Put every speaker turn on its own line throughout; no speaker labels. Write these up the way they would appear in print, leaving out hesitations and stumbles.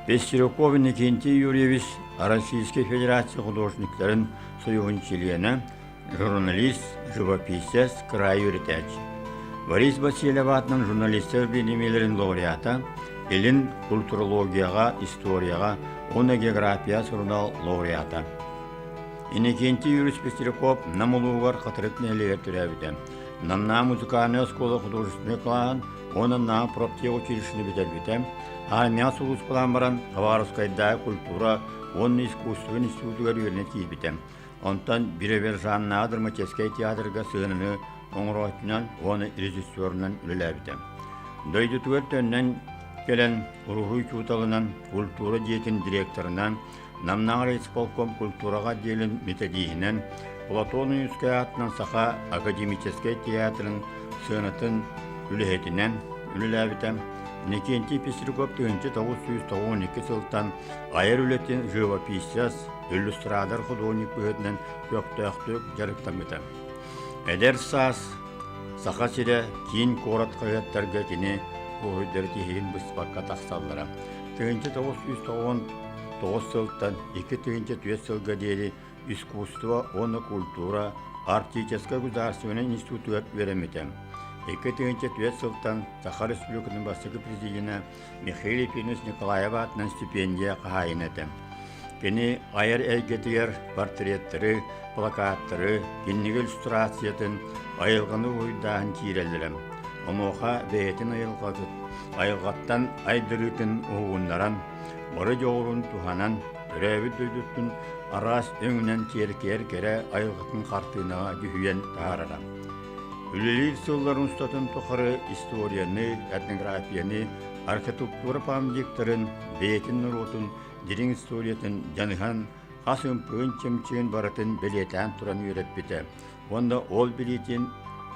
Пестряков Иннокентий Юрьевич Российскай Федерация художниктарын союһун чилиэнэ, журналист, живописец, кыраайы үөрэтээччи. Борис Васильев аатынан журналистар бириэмийэлэрин лауреата, Илин культурологияҕа, историяҕа уонна география сурунаал лауреата. Иннокентий Юрьевич Пестряков Нам улууһугар Хатырык нэһилиэгэр төрөөбүтэ. Намнаа музыкальнай оскуола художественнай кылааһын уонна Нам профтех училищены бүтэрбитэ. Армияҕа сулууспалаан баран Хабаровскайдааҕы культура уонна искусство институтугар үөрэнэ киирбитэ. Онтон Биробиджаннааҕы драматическай театрга сыананы оҥорооччунан уонна режиссерунан үлэлээбитэ. Дойдутугар төннөн кэлэн уруһуй учууталынан, культура дьиэтин директорынан, Намнааҕы райисполком культураҕа отделын методиһинэн, Платон Ойуунскай аатынан Саха академическай театрын сыанатын үлэһитинэн үлэлээбитэ. Иннокентий Пестряков 1992 сылтан айар үлэтин живописец, иллюстратор художник быһыытынан көхтөөхтүк дьарыктаммыта. Эдэр саас Саха сирэ киин куорат хаһыаттарга кини уруһуйдары тиһигин быспакка тахсаллара. 1999 сылтан 2004 сылга диэри искусство уонна культура Арктическай государственнай институтугар үөрэммитэ. 2004 сылтан Саха Республикатын бастакы президенэ Михаил Ефимович Николаев аатынан стипендия хаһаайына этэ. Кини айар эйгэтигэр портреттары, плакаттары, кинигэ иллюстрациятын, айылҕаны уруһуйдааһын киирэллэрэ. Онуоха бэйэтин айылҕаттан айдарыытын уһугуннаран, бары дьоҕурун туһанан, төрөөбүт дойдутун араас өҥүнэн киэркэйэр кэрэ айылҕатын хартыынаҕа дьүһүйэн таһаарара. Үлэлиир сылларын устатын тухары историяны, этнографияны, архитектура памятниктарын, бэйэтин норуотун дириҥ историятын дьаныһан, хас ымпыгын-чымчыгын барытын бэлиэтээн туран үөрэппитэ уонна ол билиитин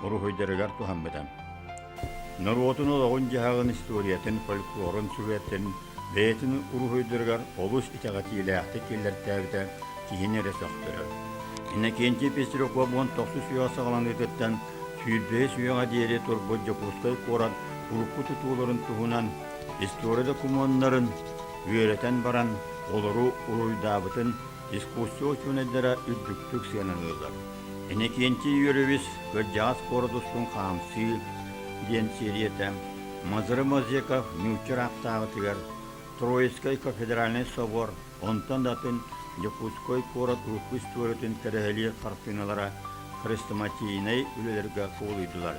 уруһуйдарыгар туһаммыта. Норуотун олоҕун-дьаһаҕын историятын, фольклорун сюжеттэрин бэйэтин уруһуйдарыгар олус итэҕэтиилээхтик киллэртээбитэ киһини эрэ сөхтөрөр. Иннокентий Пестряков 19 үйэҕэ саҕаланыытыттан 25 үйэҕэ диэри турбут Дьокуускай куорат урукку тутууларын туһунан история докумуоннарын үөрэтэн баран олору уруһуйдаабытын искусство учуонайдара үрдүктүк сыаналыыллар. Иннокентий Юрьевич Кырдьаҕас куорат устун хаамсыы диэн сиэрийэтэ Мазыры Мозеков нуучча ыраахтааҕытыгар Троицкай кафедральнай собор, онтон да атын Дьокуускай куорат урукку историятын кэрэһэлиир хартыыналара хрестоматийнай үлэлэргэ кубулуйдулар.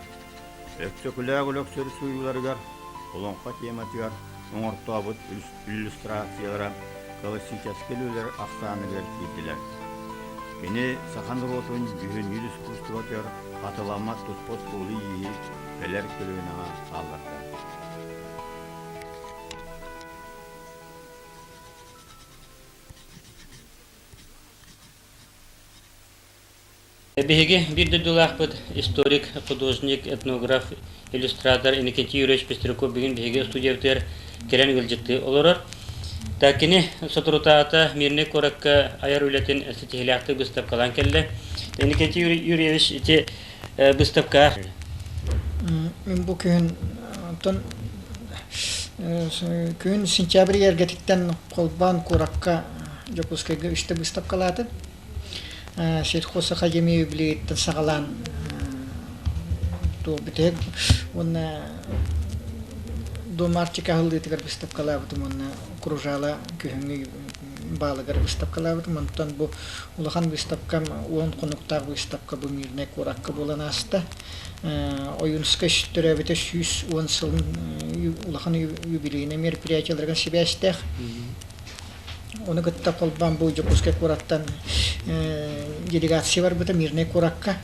Өксөкүлээх Өлөксөр суруйууларыгар олоҥхо тематыгар оҥортообут иллюстрациялара классическай үлэлэр ахсааныгар киирдилэр. Кини саха норуотун дьүһүннүүр искусствотыгар хатыламмат туспа суолу-ииһи кэлэр көлүөнэҕэ хаалларда.
Биһиги биир дойдулаахпыт историк, художник, этнограф, иллюстратор Иннокентий Юрьевич Пестряков бүгүн биһиги студиябытыгар кэлэн ыалдьыттыы олорор. Так кини соторутааҕыта Мирнэй куоракка айар үлэтин ситиһиилээхтик быыстапкалаан кэллэ. Иннокентий Юрьевич ити быыстапка
Мин бу күһүн онтон күһүн сентябрь эргэтиттэн холбоон куоракка Дьокуускайга үстэ быыстапкалаатым. Сельхозакадемия юбилейыттан саҕалаан туолбут уонна Дом Арктика аһыллыытыгар быыстапкалаабытым уонна Кружала күһүҥҥү баалыгар быыстапкалаабытым. Онтон бу улахан быыстапкам 10 хонуктаах быыстапка бу Мирнэй куоракка буолан ааста. Ойуунускай төрөөбүтэ 110 сылын улахан юбилейнай мероприятиеларыгар сибээстээх. Ону кытта холбоон бу Дьокуускай куораттан делегация барбыта Мирнэй куоракка.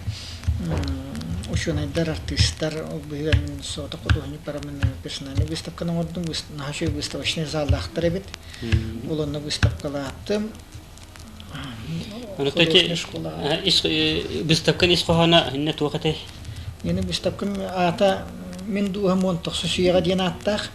Учуонайдар, артыыстар, ол быһыгар мин соҕотох худуоһунньук бараммын персональнай выставканы оҥордум. Наһаа үчүгэй выставочнай заллаахтар эбит. Ол онно выставкалааттым.
Художественная школа. Выставканы ис хоһооно иннэ туох этэй?
Мени выставкам аата «Мин дууһам 19 үйэҕэ» диэн ааттаах.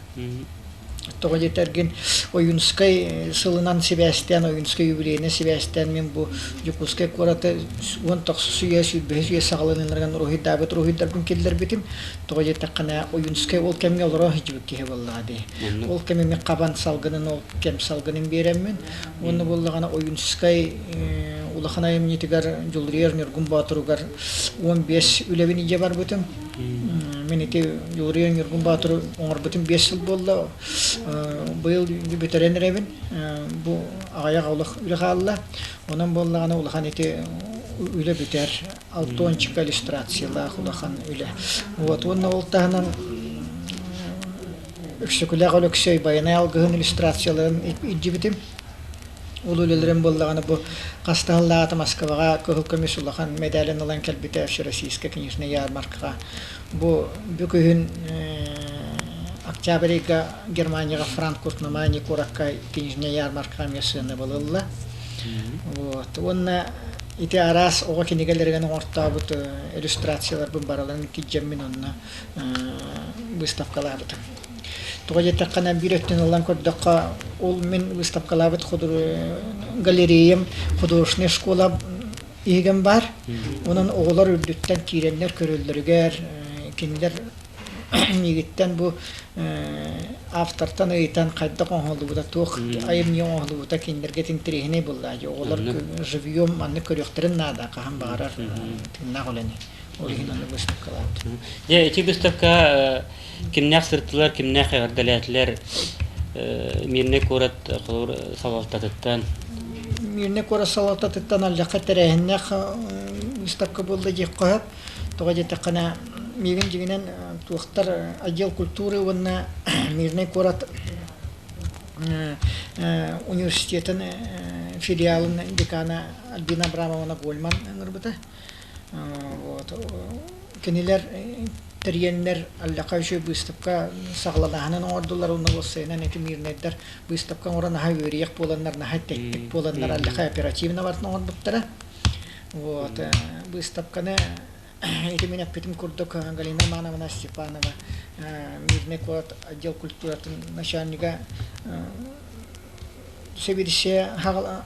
Тоҕо диэтэргин Ойуунускай сылынан сибээстээн, Ойуунускай юбилейынан сибээстээн мин бу Дьокуускай куораты 19 үйэ, 25 үйэ саҕаланыыларыгар уруһуйдаабыт уруһуйдарбын киллэрбитим. Тоҕо диэтэххинэ, Ойуунускай ол кэмҥэ олоро сылдьыбыт киһи буоллаҕа дии. Ол кэми мин хабан салгынын, ол кэм салгынын биэрэммин. Уонна буоллаҕына Ойуунускай улахан айымньытыгар Дьулуруйар Ньургун Боотуругар 15 үлэбин илдьэ барбытым. Мин ити Дьулуруйар Ньургун Боотуру оҥорбутум 5 сыл буолла. Быйыл бүтэрэн эрэбин. Бу аҕыйах олох үлэ хаалла. Онон буоллаҕына улахан ити үлэ бүтэр. Алтончика иллюстрациялаах улахан үлэ. Вот уонна ол таһынан Өксөкүлээх Өлөксөй Байанай алгыһын иллюстрацияларын илдьибитим. Ол үлэлэрим буоллаҕына бу хастаһыллаата Москваҕа кыһыл көмүс улахан мэдээлин ылан кэлбитэ Всероссийская книжная ярмаркаҕа. Бу бу күһүн октябрь ыйга Германияҕа Франкфурт на Майне куоракка книжная ярмаркаҕа эмиэ сыанабыл ылла. Вот. Уонна ити араас оҕо кинигэлэригэр оҥортообут иллюстрацияларбын барыларын килдьэммин онно выставкалаабытым. Тоҕо диэтэххинэ, биир өттүн ылан көрдөххө, ол мин выставкалаабыт галереям художественная школа иһигэн баар. Онон оҕолор үрдүттэн киирэннэр көрөллөрүгэр, кинилэр миигиттэн бу автортан ыйытан хайдах оҥоһуллубута, туох айымньы оҥоһуллубута кинилэргэ интэриэһинэй буолла. Оҕолор живьем маннык көрүөхтэрин наада, хаһан баҕарар тыыннаах үлэни. Ол иһин аны выставкалаабыт.
Дьэ, ити выставка кимнээх сырыттылар, кимнээх эҕэрдэлээтилэр Мирнэй куорат холобур салалтатыттан?
Мирнэй куорат салалтатыттан алдьархай тэрээһиннээх выставка буолла диэххэ сөп. Тоҕо диэтэххинэ, миигин дьиҥинэн туохтар отдел культуры уонна Мирнэй куорат университетын филиалын декана Альбина Абрамовна Гольман ыҥырбыта. Вот. Кинилэр тэрийэннэр Аллаха үчүгэй быыстапка саҕаланааһынын оҥордулар уонна уопсайынан ити мирнэйдэр быыстапка оҥорон наһаа үөрүйэх буоланнар, наһаа тэттик буоланнар Аллаха оперативно барытын оҥорбуттара. Вот. Быыстапканы ити мин эппитим курдук Галина Романовна Степанова Мирнэй куорат отдел культуратын начальнига Сэбиэдиссэйэ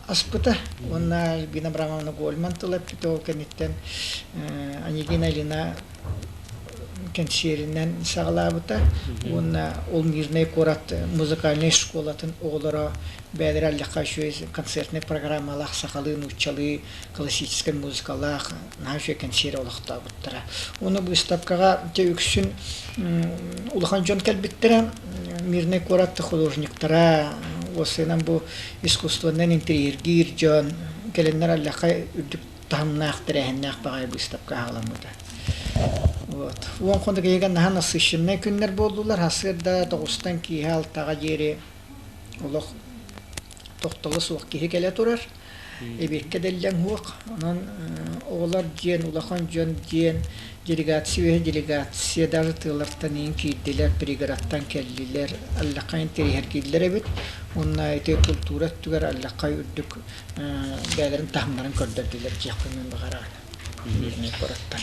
аспыта уонна Альбина Абрамовна Гольман тыл эппитэ, ол кэнниттэн Анегина Ильина кэнсиэринэн саҕалаабыта уонна ол Мирнэй куорат музыкальнай школатын оҕолоро бэйэлэрэ аллахха үчүгэй концертнай программалаах сахалыы, нууччалыы классическай музыкалаах наһаа үчүгэй кэнсиэри олохтообуттара. Уонна быыстапкаҕа дьэ үксүн улахан дьон кэлбиттэрэ, Мирнэй куорат художниктара, уопсайынан бу искусствонан интэриэһиргиир дьон кэлэннэр аллахха үрдүк таһымнаах тэрээһиннээх баҕайы быыстапка аҕаламмыта. Вот. Уон хонук иһигэр наһаа насыщеннай күннэр буоллулар. Сарсыарда 9-тан киэһэ 6-ҕа диэри олох тохтоло суох киһи кэлэ турар. Эбиэккэ дэллэҥ суох. Онон оҕолор диэн, улахан дьон диэн делегация үөһэ делегация даже тыалартан иһин киирдилэр, пригородтан кэллилэр, аллахха интэриэһиргииллэр эбит. Уонна ити култуура өттүгэр аллахха үрдүк бэйэлэрин таһымнарын көрдөрдүлэр диэхпин мин баҕарабын. Мирнэй куораттар.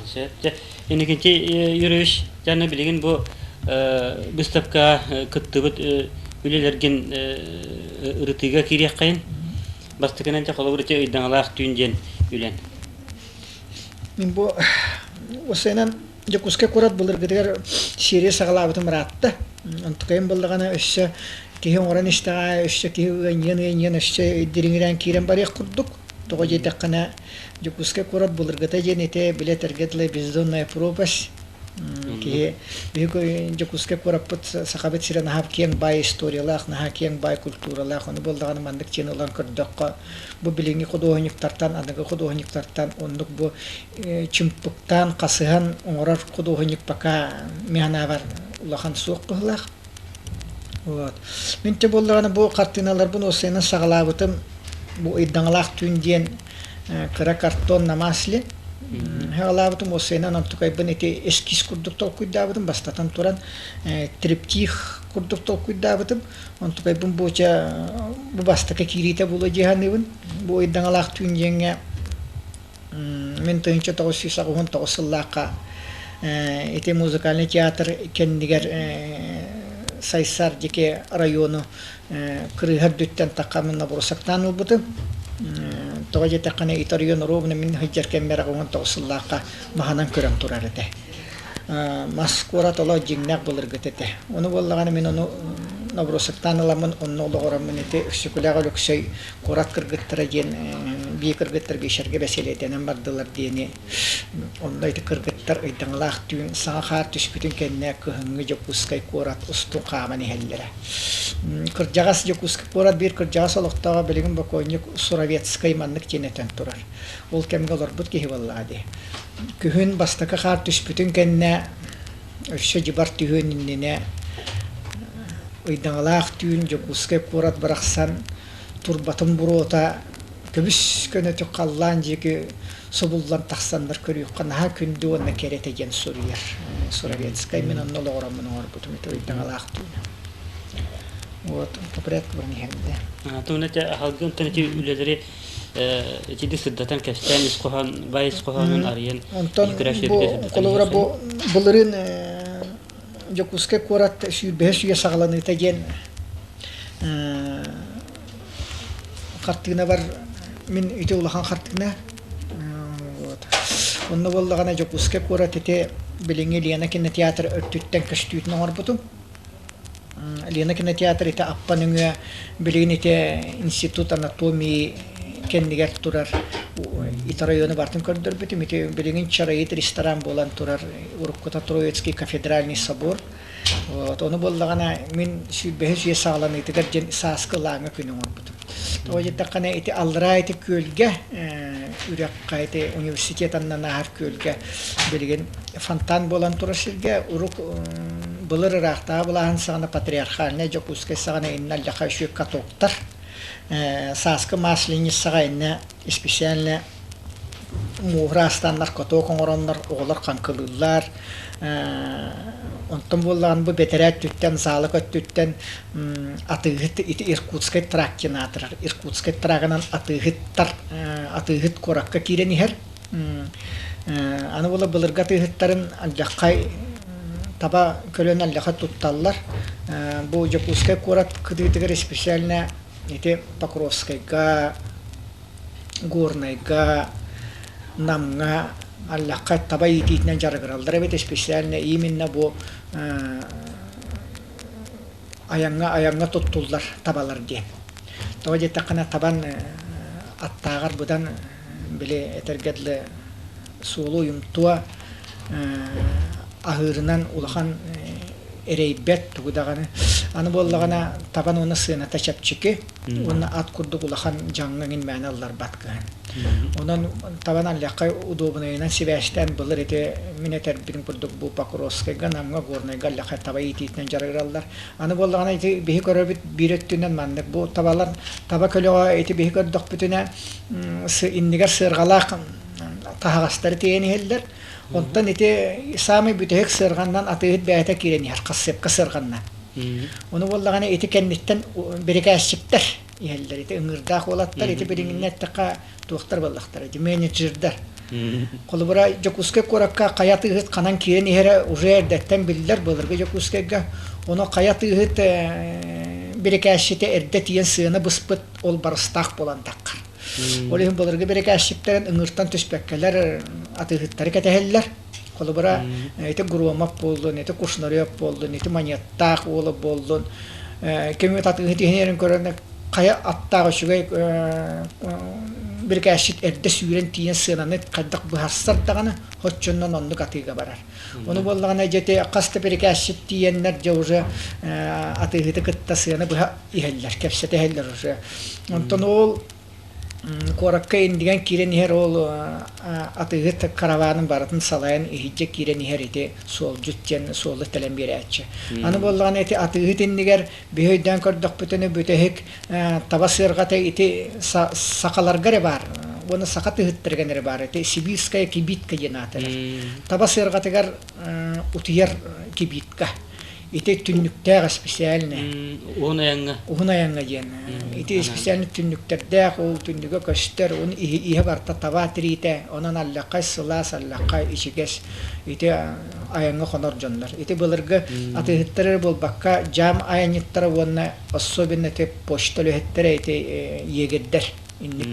Сөп. Дьэ, Иннокентий Юрьевич, дьэ билигин бу выставкаҕа кыттыбыт үлэлэргин ырытыыга киириэххэйин. Бастакынан дьэ холобур ити ыйдаҥалаах түүн диэн үлэн.
Мин бу осенан Дьокуускай куорат былыргытыгар серия саҕалаабытым ыраатта. Онтукайым буоллаҕына өссө киһи оҥорон истэҕэ, өссө киһи ыанньыан-ыанньыан өссө дириҥирээн киирэн барыах курдук. Тоҕо диэтэххинэ, Дьокуускай куорат былыргыта диэн ити билэ этэргэ дылы бездонная пропасть. Киһи биһиги Дьокуускай куораппыт Сахабыт сирэ наһаа киэҥ баай историялаах, наһаа киэҥ баай культуралаах. Ону буоллаҕына маннык дьиэни ылан көрдөххө, бу билиҥҥи худуоһунньуктартан, аныгы худуоһунньуктартан оннук бу чымпыктаан, хасыһан оҥорор худуоһунньук пока мин санаабар улахан суох быһыылаах. Вот. Мин те буоллаҕына бу хартыыналарбын уопсайынан саҕалаабытым бу ыйдаҥалаах түүн диэн кыра картон на масле саҕалаабытым уопсайынан онтукайбын ити эскиз курдук толкуйдаабытым бастатан туран триптих курдук толкуйдаабытым онтукайбын буоча бу бастакы киириитэ буолуо дии саныыбын бу ыйдаҥалаах түүн диэҥҥэ Мин 1989 сыллаахха ити музыкальный театр кэннигэр Сайсар диэки району кырыыһа үрдүттэн таххаммын набросоктаан ылбытым. Тоҕо диэтэххинэ ити район ровно мин сылдьар кэммэр 19 сыллаахха маһынан көрөн турар этэ. Мас куорат олох дьиҥнээх былыргыта этэ. Ону буоллаҕына мин ону набросоктаан ыламмын онно олоҕураммын ити Өксөкүлээх Өлөксөй куорат кыргыттара диэн бии кыргыттар биэчэргэ бэсиэлэйдэнэн бардылар диэни онно ити кыргыттар ыйдаҥалаах түүн саҥа хаар түспүтүн кэннэ кыһыҥҥы Дьокуускай куорат устун хааман иһэллэрэ. Кырдьаҕас Дьокуускай куорат биир кырдьаҕас олохтооҕо билигин бокуонньук Суровецкай маннык диэн этэн турар. Ол кэмҥэ олорбут киһи буоллаҕа дии. Күһүн бастакы хаар түспүтүн кэннэ өссө дьыбар түһүөн иннинэ ыйдаҥалаах түүн Дьокуускай куорат барахсан турбатын буруота көбүс көнөтүк халлаан диэки субуллан тахсаннар көрүөххэ наһаа күндү уонна кэрэ этэ диэн суруйар Суровецкай. Мин онно олоҕураммын оҥорбутум ити ыйдаҥалаах түүнү. Вот, по порядку баран иһэбин да.
Тугун этэ аһалгын ити үлэлэри итини сырдатан кэпсээн ис хоһоон баай ис хоһоонун арыйан
Онтон бу холобура бу былырыын Дьокуускай куорат сүүрбэһис үйэ саҕаланыыта диэн хартыына бар мин ити улахан хартыына вот онно буоллаҕына Дьокуускай куорат ити билиҥҥи Лена кинотеатр өртүттэн көстүүтүн оҥорбутум Лена кинотеатр ити Аппа нөҥүө билигин ити институт анатомии кэннигэр турар ити району барытын көрдөрбүтүм. Ити билигин Чароит ресторан буолан турар уруккута Троицкий кафедральный собор. Вот, ону буоллаҕына мин сүүрбэһис үйэ саҕаланыытыгар диэн сааскы ылааҥы күн оҥорбутум. Тоҕо диэтэххинэ ити аллараа ити күөлгэ үрэххэ ити университет аннынан ааһар күөлгэ билигин фонтан буолан турар сиргэ урук былыр ыраахтааҕы былааһын саҕана патриархальнай Дьокуускай саҕана иннэ алдьархай үчүгэй катоктар сааскы масленицаҕа иннэ специально мууһура астаннар каток оҥороннор оҕолор хаҥкылыыллар онтон буоллаҕына бу бэтэрээ өттүттэн заалык өттүттэн атыыһыт ити Иркутскай тракт диэн аатырар Иркутскай трагынан атыыһыттар атыыһыт куоракка киирэн иһэр Аны була былыргы атыыһыттарын алдьархай таба көлөн алдьархай тутталлар. Бу Дьокуускай куорат кытыытыгар специально ити Покровскайга, Горнайга, Намҥа алдьархай таба иитиитинэн дьарыгыраллар эбит специально именно бу айаҥҥа айаҥҥа туттуллар табалар диэн. Тоҕо диэтэххинэ табан аттааҕар быдан били этэргэ дылы суолу уйумтуо аһыырынан улахан эрэйбэт тугу даҕаны. Аны буоллаҕына табан уонна сыаната чэпчэки уонна ат курдук улахан дьаҥҥа эҥин мээнэ ылларбат кыһын. Онон табан аллахха удобнайынан сибээстээн былыр ити мин этэрбин курдук бу Покровскайга, Намҥа, Горнайга аллахха таба иитиитинэн дьарыгыраллар. Аны буоллаҕына ити биһи көрөбүт биир өттүнэн маннык бу табалар таба көлөҕө ити биһи көрдөхпүтүнэ иннигэр сыарҕалаах таһаҕастары тиэйэн иһэллэр. Онтон ити саамай бүтэһик сыарҕаннан атыыһыт бэйэтэ киирэн иһэр хассыапка сыарҕаннан. Ону буоллаҕына ити кэнниттэн бирикээсчиктэр иһэллэр. Ити ыҥыырдаах уолаттар ити билиҥҥинэн эттэххэ туохтар буоллахтара ити менеджердэр. Холобура Дьокуускай куоракка хайа атыыһыт ханан киирэн иһэрэ уже эрдэттэн биллэр былыргы Дьокуускайга. Ону хайа атыыһыт бирикээсчитэ эрдэ тиийэн сыана быспыт ол барыстаах буолан таххар. Ол иһин былыргы бирикээсчиктэрин ыҥыыртан түспэккэлэр атыыһыттары кэтэһэллэр. Холобура, ити Громов буоллун, ити Кушнарев буоллун, ити Монеттаах уола буоллун, ким атыыһыт иһинэрин көрөн хайа аттаах үчүгэй бирикээсчит эрдэ сүүрэн тиийэн сыананы хайдах быһарсар даҕаны, оччоннон оннук атыыга барар. Ону буоллаҕына дьэ ити хас да бирикээсчит тиийэннэр дьэ уже атыыһыты кытта сыана быһа иһэллэр, кэпсэтэ иһэллэр уже. Онтон ол куоракка индигэн киирэн иһэр ол атыыһыт караванын барытын салайан иһирдьэ киирэн иһэр ити суолдьут диэн суолу тэлэн биэрээччи. Аны буоллаҕына ити атыыһыт иннигэр биһи өйдөөн көрдөхпүтүнэ бүтэһик таба сыарҕата ити сахаларга эрэ баар уонна саха тыһыттарыгар эрэ баар ити сибирская кибитка диэн аатырар. Таба сыарҕатыгар утуйар кибитка. Ити түннүктээх специальный.
Уһун айаҥҥа.
Уһун айаҥҥа диэн. Ити специальный түннүктэрдээх, ол түннүгэ көстөр, он иһэ барта таба тириитэ, онон аллаххай сылаас, аллаххай ичигэс. Ити айаҥҥа хонор дьоннор. Ити былыргы атыыһыттар эрэ буолбакка, дьаам айанньыттара уонна особенно ити почта үлэһиттэрэ ити егердэр инник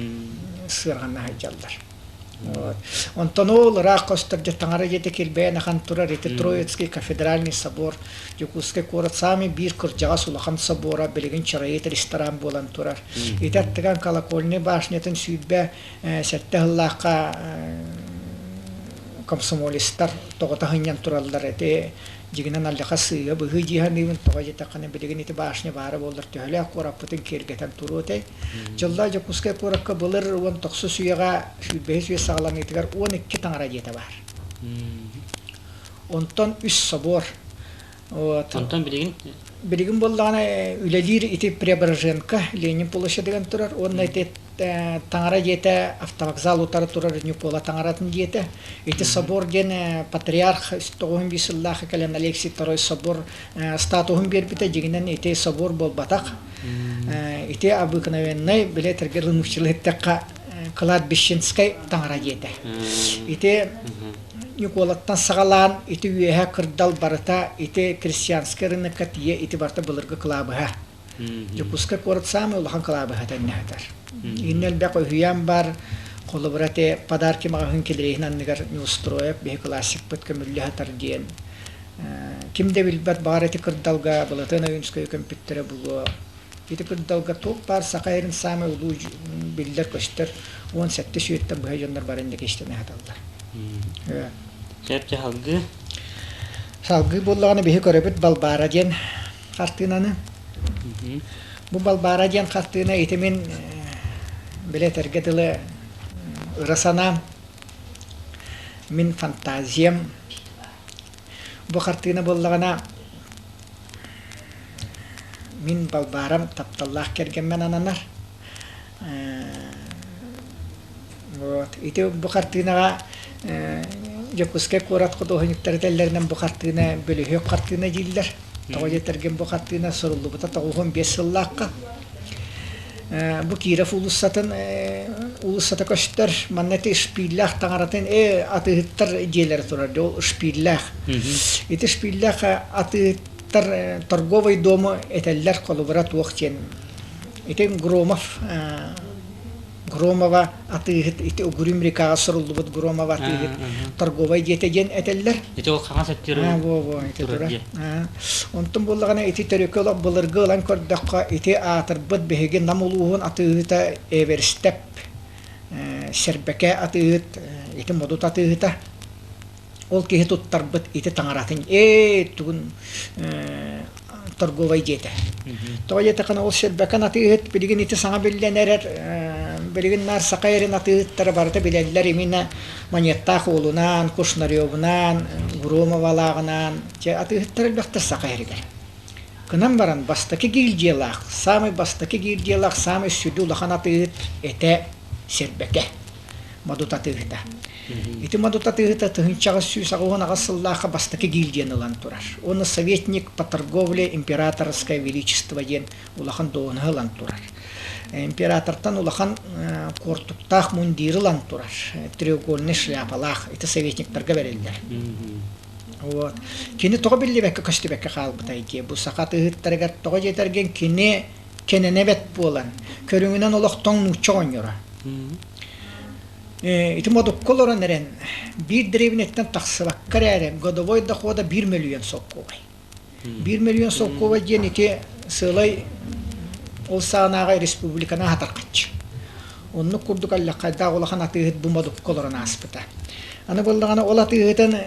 сыарҕанна сылдьаллар. Онтон ол ыраах көстөр дьэ таҥара дьиэтэ килбэйэн ахан турар ити Троицкий кафедральный собор Дьокуускай куорат саамай биир кырдьаҕас улахан собора билигин Чароит ресторан буолан турар. Ити аттыгар колокольнай башнятын 27 сыллаахха комсомолецтар тоҕото сынньан тураллар ити дьигинэн алдьархай сыыһа быһыы дии саныыбын тоҕо диэтэххинэ билигин ити башня баара буоллар төһөлөөх куораппытын киэргэтэн туруо этэй Дьылла Дьокуускай куоракка былыр 19 үйэҕэ 25 үйэ саҕаланыытыгар 12 таҥара дьиэтэ баар. Онтон үс собор. Вот.
Онтон билигин?
Билигин буоллаҕына үлэлиир ити Преображенка Ленин площадыгар турар уонна ити таҥара дьиэтэ автовокзал утары турар Ньукуола таҥаратын дьиэтэ. Ити собор диэн патриарх 95 сыллаах кэлэн Алексий II собор статуһун биэрбитэ дьиҥинэн ити собор буолбатах. Ити обыкновеннай, били этэргэ нууччалыы эттэххэ, кладбищенскай таҥара диэтэ. Ити Ньукуолаттан саҕалаан ити үөһэ кырдал барыта ити крестьянскай рынокка тиийэ ити барыта былыргы кылаабыһа. Дьокуускай куорат саамай улахан кылаабыһата иннэ сытар. Иннэ элбэх үһүйээн бар, холобура ити подарки маҕаһыын килириһин анныгар Неустроев биһи классикпыт көмүллэ сытар диэн Ким да билбэт баҕар ити кырдалга Былатыан Ойуунускайы көмпүттэрэ буолуо. Ити кырдалга туох баар саха сирин саамай улуу биллэр-көстөр 17 сүүртэн быһа дьоннор бары инники истэнэ сыталлар.
Сөп салгыы.
Салгыы буоллаҕына биһи көрөбүт Балбаара диэн хартыынаны. Бу Балбаара диэн хартыына ити мин били этэргэ дылы ыра санаам, мин фантазиям Бу хартыына буоллаҕына мин Балбаарам тапталлаах кэргэммин ананар. Вот. Ити бу хартыынаҕа Дьокуускай куорат худуоһунньуктара этэллэринэн бу хартыына бөлүһүөк хартыына дииллэр. Тоҕо диэтэргин бу хартыына суруллубута 95 сыллаахха. Бу Киров уулуссатын уулуссата көстөр. Манна ити шпиллээх таҥаратын атыыһыттар дьиэлэрэ турар. Ол шпиллээх. Ити шпиллээх атыыһыттар торговый дому этэллэр холобура туох диэн. Ити Громов Громова атыыһыт ити Угрюм рекаҕа суруллубут Громова атыыһыт торговай дьиэтэ диэн этэллэр.
Ити ол хаҥас өттүгэр
Во-во, ити турар. Онтон буоллаҕына ити төрүкү олох былыргы ылан көрдөххө ити аатырбыт биһиги Нам улууһун атыыһыта Эверстеп Сэрбэкэ атыыһыт ити Модут атыыһыта Ол киһи туттарбыт ити таҥаратын ээ тугун торговай дьиэтэ. Тоҕо диэтэххинэ ол Сэрбэкэн атыыһыт билигин ити саҥа биллэн эрэр билигин наар саха эрин атыыһыттара барыта билэллэр именно Монеттаах уолунаан, Кушнаревунаан, Громовалааҕынаан дьэ атыыһыттар элбэхтэр саха эригэр. Гынан баран бастакы гильдиялаах, саамай бастакы гильдиялаах саамай сүдү улахан атыыһыт этэ Сэрбэкэ. Модут атыыһыта. Ити модут атыыһыта 1888 сыллаахха бастакы гильдияны ылан турар. Уонна советник по торговле императорское величество диэн улахан дуоһунаһы ылан турар. Императортан улахан куортуктаах мундиры ылан турар. Треугольный шляпалаах. Ити советниктарга бэриллэр. Вот. Кини тоҕо биллибэккэ көстүбэккэ хаалбытай дии. Бу саха атыыһыттарыгар тоҕо диэтэргин кини кэнэнэ бэт буолан, көрүҥүнэн олохтон нуучча оҕонньоро. Ити модукка олорон эрэн, биир дэриэбинэттэн тахсыбакка эрээри, годовой дохода 1 мөлүйүөн солкуобай. 1 мөлүйүөн солкуобай диэн ити сыалай ол саанааҕа республиканы аһатархаччы. Оннук курдук аллаххайдаах улахан атыыһыт бу модукка олорон ааспыта. Аны буоллаҕына ол атыыһытын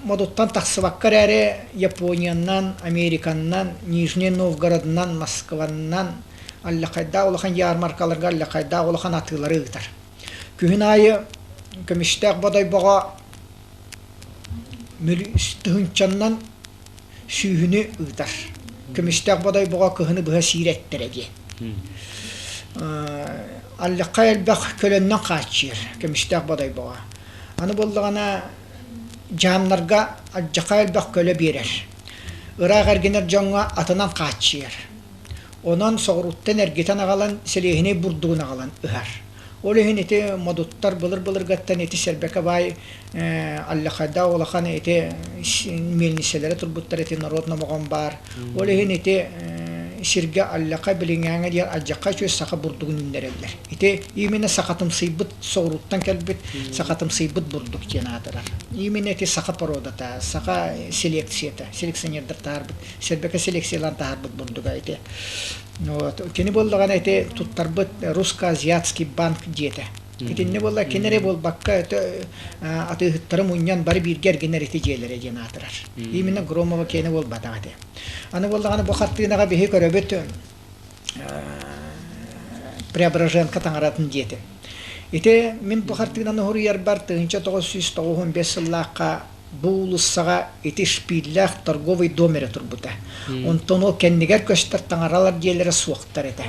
модуттан тахсыбакка эрээри Япониянан, Американнан, Нижний Новгородынан, Москваннан аллахайдаах улахан ярмаркаларга аллахайдаах улахан атыылары ыытар. Күһүн аайы көмүстээх Бодойбоҕо тыһыынчаннан сүүһүнү ыытар. Көмүстээх Бодойбоҕо кыһыны быһа сиир эттэрэ диэн. Аллахха элбэх көлөннөн хааччыйар көмүстээх Бодойбоҕо. Аны буоллаҕына дьаамнарга алдьархай элбэх көлө биэрэр. Ыраах эргинэр дьоҥҥо атынан хааччыйар. Онон соҕурууттан эргитэн аҕалан сэлиэһинэй бурдугун аҕалан ыһар. Ол иһин ити модуттар былыр-былыргаттан ити Сэрбэкэ баай Аллахайдаах улахан ити миэлниссэлэрэ турбуттар ити норуот номоҕон баар. Ол иһин ити сиргэ Аллахай билиҥээҥэ диэн алдьархай үчүгэй саха бурдугун үүннэрэллэр. Ити именно сахатымсыйбыт соҕурууттан кэлбит сахатымсыйбыт бурдук диэн аатырар. Именно ити саха породата, саха селекцията, селекционердар таһаарбыт, Сэрбэкэ селекциялаан таһаарбыт бурдуга ити. Вот. Кини буоллаҕына ити туттарбыт русско-азиатский банк дьиэтэ. Итиннэ буолла кини эрэ буолбакка атыыһыттары мунньан бары бииргэ эргинэр ити дьиэлэрэ диэн аатырар. Именно Громова киэнэ буолбатах ити. Аны буоллаҕына бу хартыынаҕа биһи көрөбүт Преображенка таҥаратын дьиэтин. Ити мин бу хартыынаны суруйарбар 1995 сыллаахха Бу уулуссаҕа ити шпиллээх торговый дом эрэ турбута. Онтон ол кэннигэр көстөр таҥаралар дьиэлэрэ суохтар этэ.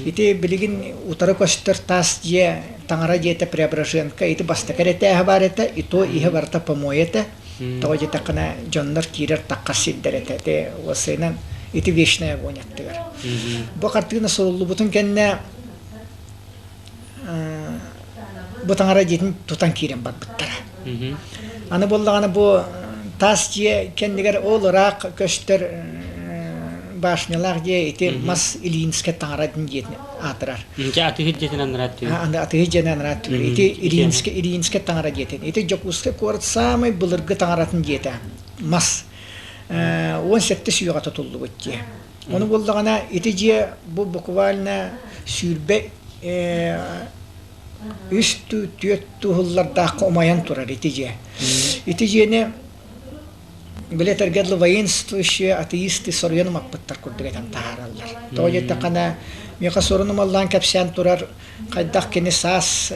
Ити билигин утары көстөр тас дьиэ, таҥара дьиэтэ Преображенка ити бастакы эрэ этээһэ баар этэ, и то иһэ барыта помой этэ. Тоҕо диэтэххинэ дьоннор киирэр таххар сирдэр этэ. Ити уосайынан ити вечная огонь аттыгар. Бу хартыына суруллубутун кэннэ бу таҥара дьиэтин тутан киирэн барбыттара. Аны буоллаҕына бу таас дьиэ кэннигэр ол ыраах көстөр башнялаах дьиэ ити мас Ильинскэй таҥара дьиэтин аатырар.
Дьэ атыыһыт дьиэтин анараа түгэр.
Атыыһыт дьиэтин анараа түгэр. Ити Ильинскэй Ильинскэй таҥара дьиэтин. Ити Дьокуускай куорат саамай былыргы таҥаратын дьиэтэ. Мас. 17 сүүҕэ тутуллубут дьиэ. Ону буоллаҕына ити дьиэ бу буквально 23 түөрт туһуллардаахха умайан турар ити дьиэ. Ити дьиэни били этэргэ дылы воинствующие атеисты соруйан умаппыттар курдук этэн таһаараллар. Тоҕо диэтэххинэ миэхэ сурун умаллаан кэпсээн турар хайдах кини саас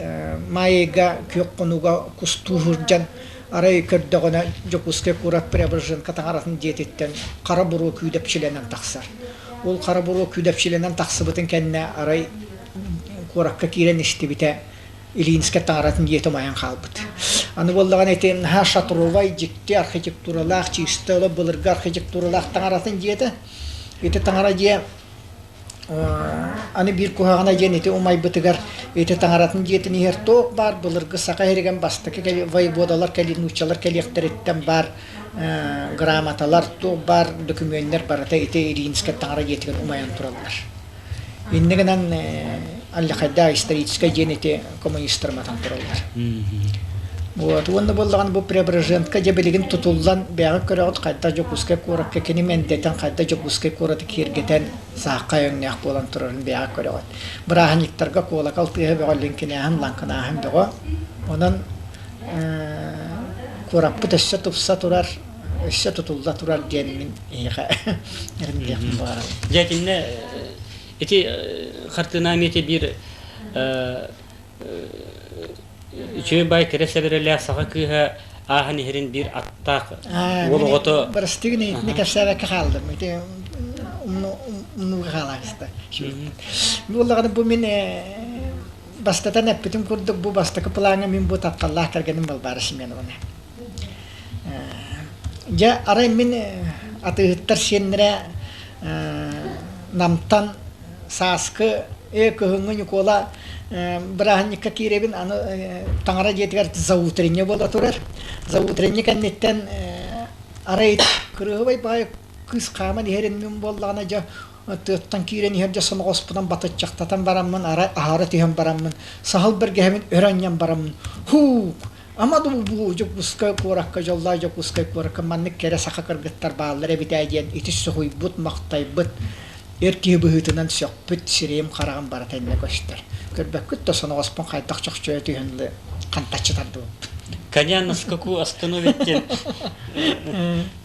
маайга күөх хонууга кустуу сылдьан Арай көрдөҕүнэ Дьокуускай куорат Преображенка таҥаратын дьиэтиттэн хара буруо күүдэпчилэнэн тахсар. Ол хара буруо күүдэпчилэнэн тахсыбытын кэннэ арай куоракка киирэн истибитэ Ильинскэй таҥаратын дьиэтэ умайан хаалбыт. Аны буоллаҕына ити наһаа шатровай дьикти архитектуралаах чисто ыла былыргы архитектуралаах таҥаратын дьиэтэ. Ити таҥара дьиэ Аны биир куһаҕана диэн ити умайбытыгар ити таҥаратын дьиэтин иһэр туох баар былыргы саха иһигэн бастакы воеводалар кэлин нууччалар кэлиэхтэриттэн баар грамоталар туох баар дөкүмүөннэр барыта ити Ильинскэй таҥара дьиэтигэр умайан тураллар. Инньэ гынан Аллахайдаах историческай дьиэн ити коммунистар матан тураллар. Вот. Уонна буоллаҕына бу Преображенка дьэ билигин тутуллан бэйэҕит көрөҕүт хайдах Дьокуускай куоракка кини мэндэтэн хайдах Дьокуускай куораты киэргэтэн саахха өҥнөөх буолан турарын бэйэҕит көрөҕүт. Бырааһынньыктарга куолакал тыаһа бөҕө лиҥкинээһин, лаҥкынааһын бөҕө. Онон куораппыт өссө тупса турар, өссө тутулла турар диэн мин эһиэхэ эрэмниэхпин баҕарабын.
Дьэ итиннэ ити хартыына эмиэ биир Үчүгэй баай кэрэ сэбэрэлээх саха кыыһа ааһан иһэрин биир аттаах уол оҕото
Бырастыы гына итини кэпсээбэккэ хааллым. Ити умнууга хаалаахыста. Буоллаҕына бу мин бастатан эппитим курдук бу бастакы плаҥҥа мин бу тапталлаах кэргэним Балбаара Семеновна. Дьэ арай мин атыыһыттар сиэннэрэ Намтан сааскы кыһыҥҥы Ньукуола бырааһынньыкка киирэбин аны таҥара дьиэтигэр заутренне буола турар. Заутренне кэнниттэн арай кырыһыбай баҕайы кыыс хааман иһэрин мин буоллаҕына дьэ тыаттан киирэн иһэр дьэ соноҕоспунан батыччахтатан бараммын арай аһара түһэн бараммын саһыл бэргэһэбин өрө анньан бараммын һуук Ама дуу бу Дьокуускай куоракка дьоллоох Дьокуускай куоракка маннык кэрэ саха кыргыттар бааллар эбит ээ диэн ити соһуйбут, махтайбыт, эр киһи быһыытынан сөхпүт сирэйим-хараҕым барыта иннэ көстөр. Көрбөккүт да соноҕоспун хайдах чохчойо түһэн ылы хантаччы тардыбыппын.
Коня на скаку остановит диэн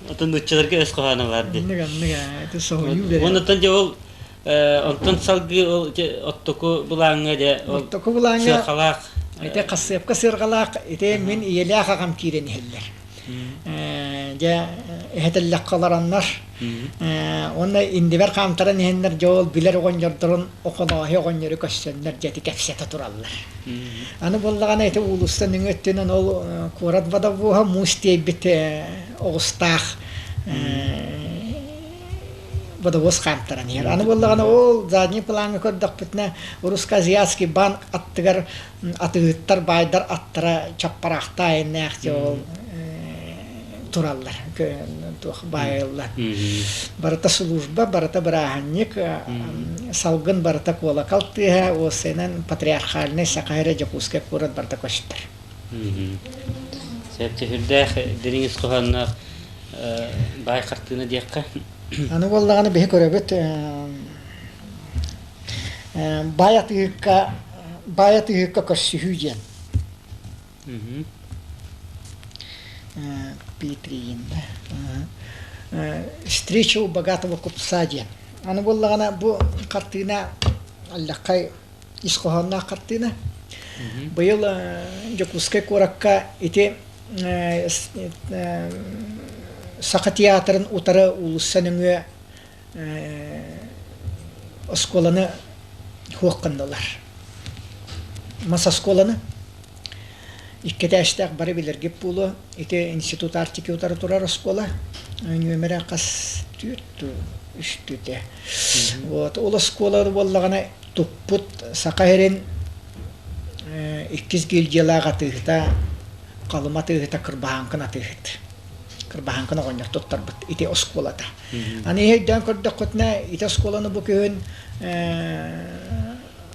отон нууччаларга өс хоһооно баар дии.
Оннук оннук это соһуйуу берет.
Онтон дьэ ол онтон салгыы ол оттоку былааҥҥа дьэ ол
Оттоку былааҥҥа
сыарҕалаах
ити хассыапка сыарҕалаах ити мин ийэлээх аҕам киирэн иһэллэр. Дьэ эһэтэллэххэ олороннор уонна индибэр хаамтаран иһэннэр дьэ ол билэр оҕонньордорун Охонооһу оҕонньору көрсөннөр дьэ ити кэпсэтэ тураллар. Аны буоллаҕына ити уулусса нөҥүө өттүнэн ол куорат водовоһа муус тиэйбит оҕустаах. Водовоз хаамтаран иһэр. Аны буоллаҕына ол задний плаҥҥа көрдөхпүтүнэ Русско-Азиатский банк аттыгар атыыһыттар, баайдар аттара чаппараахтаа айаннаах дьэ ол тураллар, туох баайыллар. Барыта служба, барыта бырааһынньык, салгын барыта куолакал тыаһа, уоссайынан патриархальнай Саха эрэ Дьокуускай куорат барыта көстөр.
Сөп түһүрдээх дириҥ ис хоһоонноох баай хартыына диэххэ.
Аны буоллаҕына биһи көрөбүт баай атыыһыкка баай атыыһыкка көрсүһүү диэн. Петриин Встреча у богатого купца диэн. Аны буоллаҕына бу хартыына аллаххай ис хоһоонноох хартыына. Быйыл Дьокуускай куоракка ити Саха театрын утары уулусса нөҥүө оскуоланы суох гыннылар. Мас оскуоланы икки этээстээх бары билэргит буолуо. Ити институт Арктики утары турар оскуола. Нүөмэрэ хас түөрт үстүтэ. Вот ол оскуола буоллаҕына туппут Саха сирин иккис гильдиялаах атыыһыта Халыма атыыһыта Кырбаһааҥкын атыыһыт. Кырбаһааҥкын оҕонньор туттарбыт ити оскуолата. Аны өйдөөн көрдөххүтүнэ ити оскуоланы бу күһүн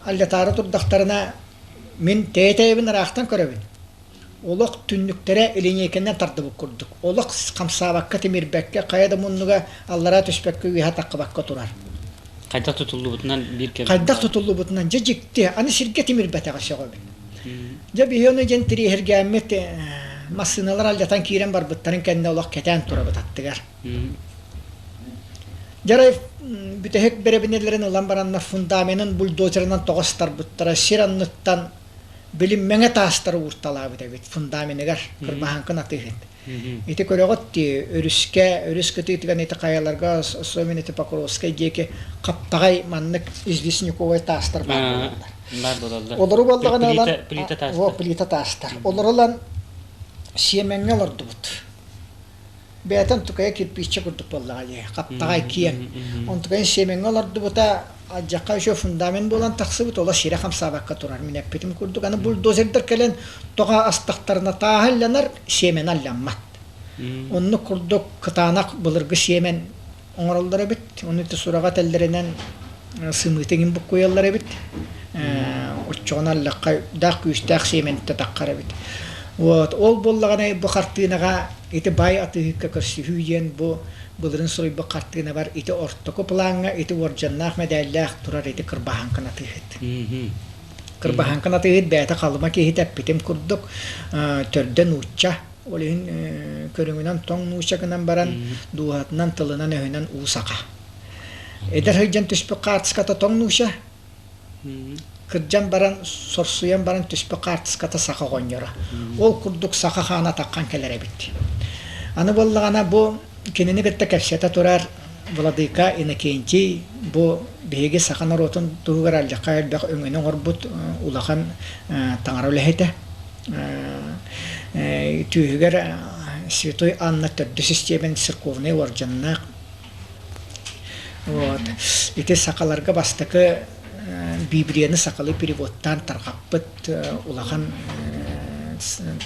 аллатаары турдахтарына мин тэйэ-тэйэбин ыраахтан көрөбүн. Олох түннүктэрэ илиниэйкэннэн тардыбыт курдук. Олох хамсаабакка, тимирбэккэ, хайа да муннуга аллараа түспэккэ, үөһэ таххыбакка турар.
Хайдах тутуллубутунан биир кэм.
Хайдах тутуллубутунан дьэ дьикти. Аны сиргэ тимирбэтэҕэ сөҕөбүн. Дьэ биһи ону дьэн тириэһиргээммит массыыналар алдьатан киирэн барбыттарын кэннэ олох кэтээн турабыт аттыгар. Дьарай бүтэһик бэрэбинэлэрин ылан бараннар фундаменын бульдозерынан тоҕо ыстарбыттара сир анныттан билим мэҥэ таастары уурталаабыт эбит фундаменыгар кырбаһааҥкын атыыһыт. Ити көрөҕүт дии, өрүскэ, өрүс кытыытыгар ити хайаларга, особенно ити Покровскай диэки хаптаҕай маннык известняковай таастар баар буолаллар.
Баар буолаллар.
Олору буоллаҕына ылан,
Плита таастар.
О, плита таастар. Олору ылан сиэмэҥҥэ олордубут. Бэйэтин тукайа кирпииччэ курдук буоллаҕа дии, хаптаҕай киэҥ. Онтукайын сиэмэҥҥэ олордубута, алдьархай үчүгэй фундамент буолан тахсыбыт, олох сирэ хамсаабакка турар. Мин эппитим курдук, аны бульдозердар кэлэн тоҕо астахтарына тааһа иллэнэр, сиэмэнэ алльаммат. Оннук курдук кытаанах былыргы сиэмэн оҥороллор эбит. Ону ити сураҕа этэллэринэн сымыыты иҥин буккуйаллар эбит. Оччоҕуна аллахха даах күүстээх сиэмэнтэ таххар эбит. Вот ол буоллаҕына бу хартыынаҕа ити баай атыыһыкка көрсүһүү диэн бу былырын суруйбут хартыынабар ити ортоку плаҥҥа ити уордьаннаах мэдээллээх турар ити кырбаһааҥкын атыыһыт. Кырбаһааҥкын атыыһыт бэйэтэ халыма киһитэ эппитим курдук төрдө нуучча Ол иһин көрүҥүнэн тоҥ нуучча гынан баран, дууһатынан, тылынан-өһүнэн уу саха. Эдэр сылдьан түспүт хаартыската тоҥ нууча, кырдьан баран, сорсуйан баран түспүт хаартыската саха оҕонньоро. Ол курдук саха хаана таххан кэлэр эбит. Аны буоллаҕына бу кинини кытта кэпсэтэ турар Владыка Иннокентий бу биһиги саха норуотун туһугар алдьархай элбэх өҥөнү оҥорбут улахан таҥара үлэһитэ. Түөһүгэр Святой Анна төрдүс истиэбин церковнай уордьаннаах. Вот. Ити сахаларга бастакы Библияны сахалыы переводтаан тарҕаппыт улахан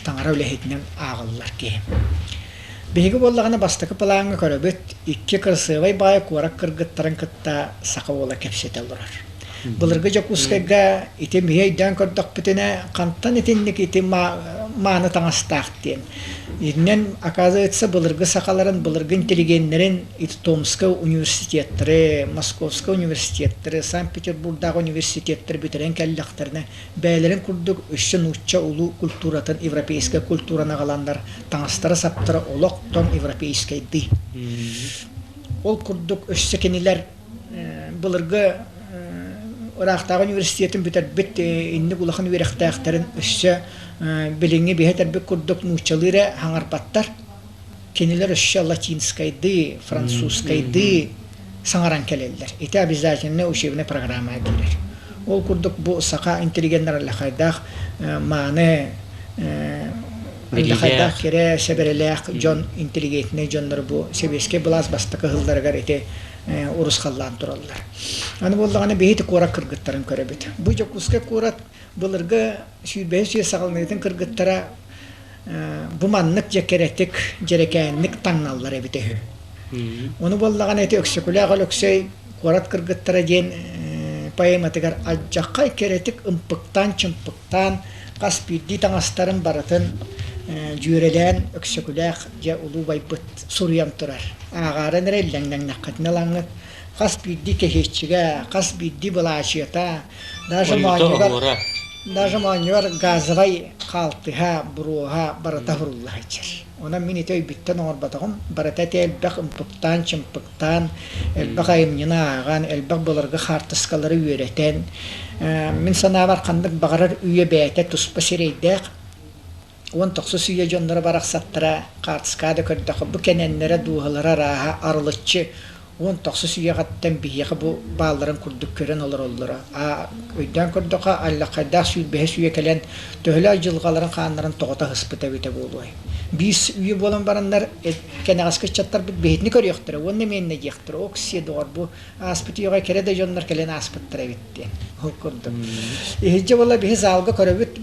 таҥара үлэһитинэн ааҕыллар киһи. Биһиги буоллаҕына бастакы плаҥҥа көрөбүт, икки кырасыабай баай куорат кыргыттарын кытта саха уола кэпсэтэ олорор. Былыргы Дьокуускайга ити миһи өйдөөн көрдөхпүтүнэ, хантан итинник ити мааны таҥастаах диэн. Итинэн, оказывается, былыргы сахаларын, былыргы интеллигеннэрин ити Томскай университеттары, Московскай университеттары, Санкт-Петербургдааҕы университеттары бүтэрэн кэллэхтэринэ, бэйэлэрин курдук өссө нуучча улуу культуратын, европейскай культураны аҕаланнар, таҥастара-саптара олох тоҥ европейскайдыы. Ол курдук өссө кинилэр былыргы ыраахтааҕы университетын бүтэрбит инник улахан үөрэхтээхтэрин өссө билиҥҥи биһи этэрбит курдук нууччалыы эрэ хаҥарбаттар. Кинилэр өссө латинскайдыы, французскайдыы саҥаран кэлэллэр. Ити обязательно учебнай программаҕа киирэр. Ол курдук бу саха интеллигеннэр аллахайдаах мааны Хайдах кэрэ сэбэрэлээх дьон, интеллигентнэй дьоннор бу сэбиэскэй былаас бастакы сылларыгар ити урусхаллаан тураллар. Аны буоллаҕына биһи куорат кыргыттарын көрөбүт. Бу Дьокуускай куорат былыргы сүүрбэһис үйэ саҕаланыытын кыргыттара бу маннык дьэ кэрэтик, дьэрэкээнник таҥналлар эбитэ үһү. Ону буоллаҕына ити Өксөкүлээх Өлөксөй «Куорат кыргыттара» диэн поэматыгар алдьархай кэрэтик ымпыктаан-чымпыктаан хас биирдии таҥастарын барытын дьүөрэлээн Өксөкүлээх дьэ улуу байбыт суруйан турар. Ааҕааран эрэ иллэҥнэҥнэххитинэ ылаҥҥыт хас биирдии кэһиэччигэ, хас биирдии былаачыйата, даже моонньугар, даже моонньугар газовай хаалтыһа, буруоһа барыта сурулла сылдьар. Онон мин ити өйбүттэн оҥорботоҕум, барыта ити элбэх ымпыктаан-чымпыктаан, элбэх айымньыны ааҕан, элбэх былыргы хаартыскалары үөрэтэн, мин санаабар ханнык баҕарар үйэ бэйэтэ туспа сирэйдээх, 19 үйэ дьонноро барахсаттара хаартыскаҕа да көрдөххө, бу кэнэннэрэ, дууһалара арааһа арылыччы 19 үйэҕиттэн биһиэхэ бу баалларын курдук көрөн олороллоро. А өйдөөн көрдөххө, аллаххайдаах сүүрбэһис үйэ кэлэн төһөлөөх дьылҕаларын хааннарын тоҕото ыспыта эбитэ буолуой. Биир үйэ буолан бараннар кэнэҕэски ыччаттарбыт биһитини көрүөхтэрэ уонна эмиэннэ диэхтэрэ оксия доҕор бу ааспыт үйэҕэ кэрэ да дьоннор кэлэн ааспыттар эбит диэн. Ол курдук. Иһирдьэ буола биһи залга көрөбүт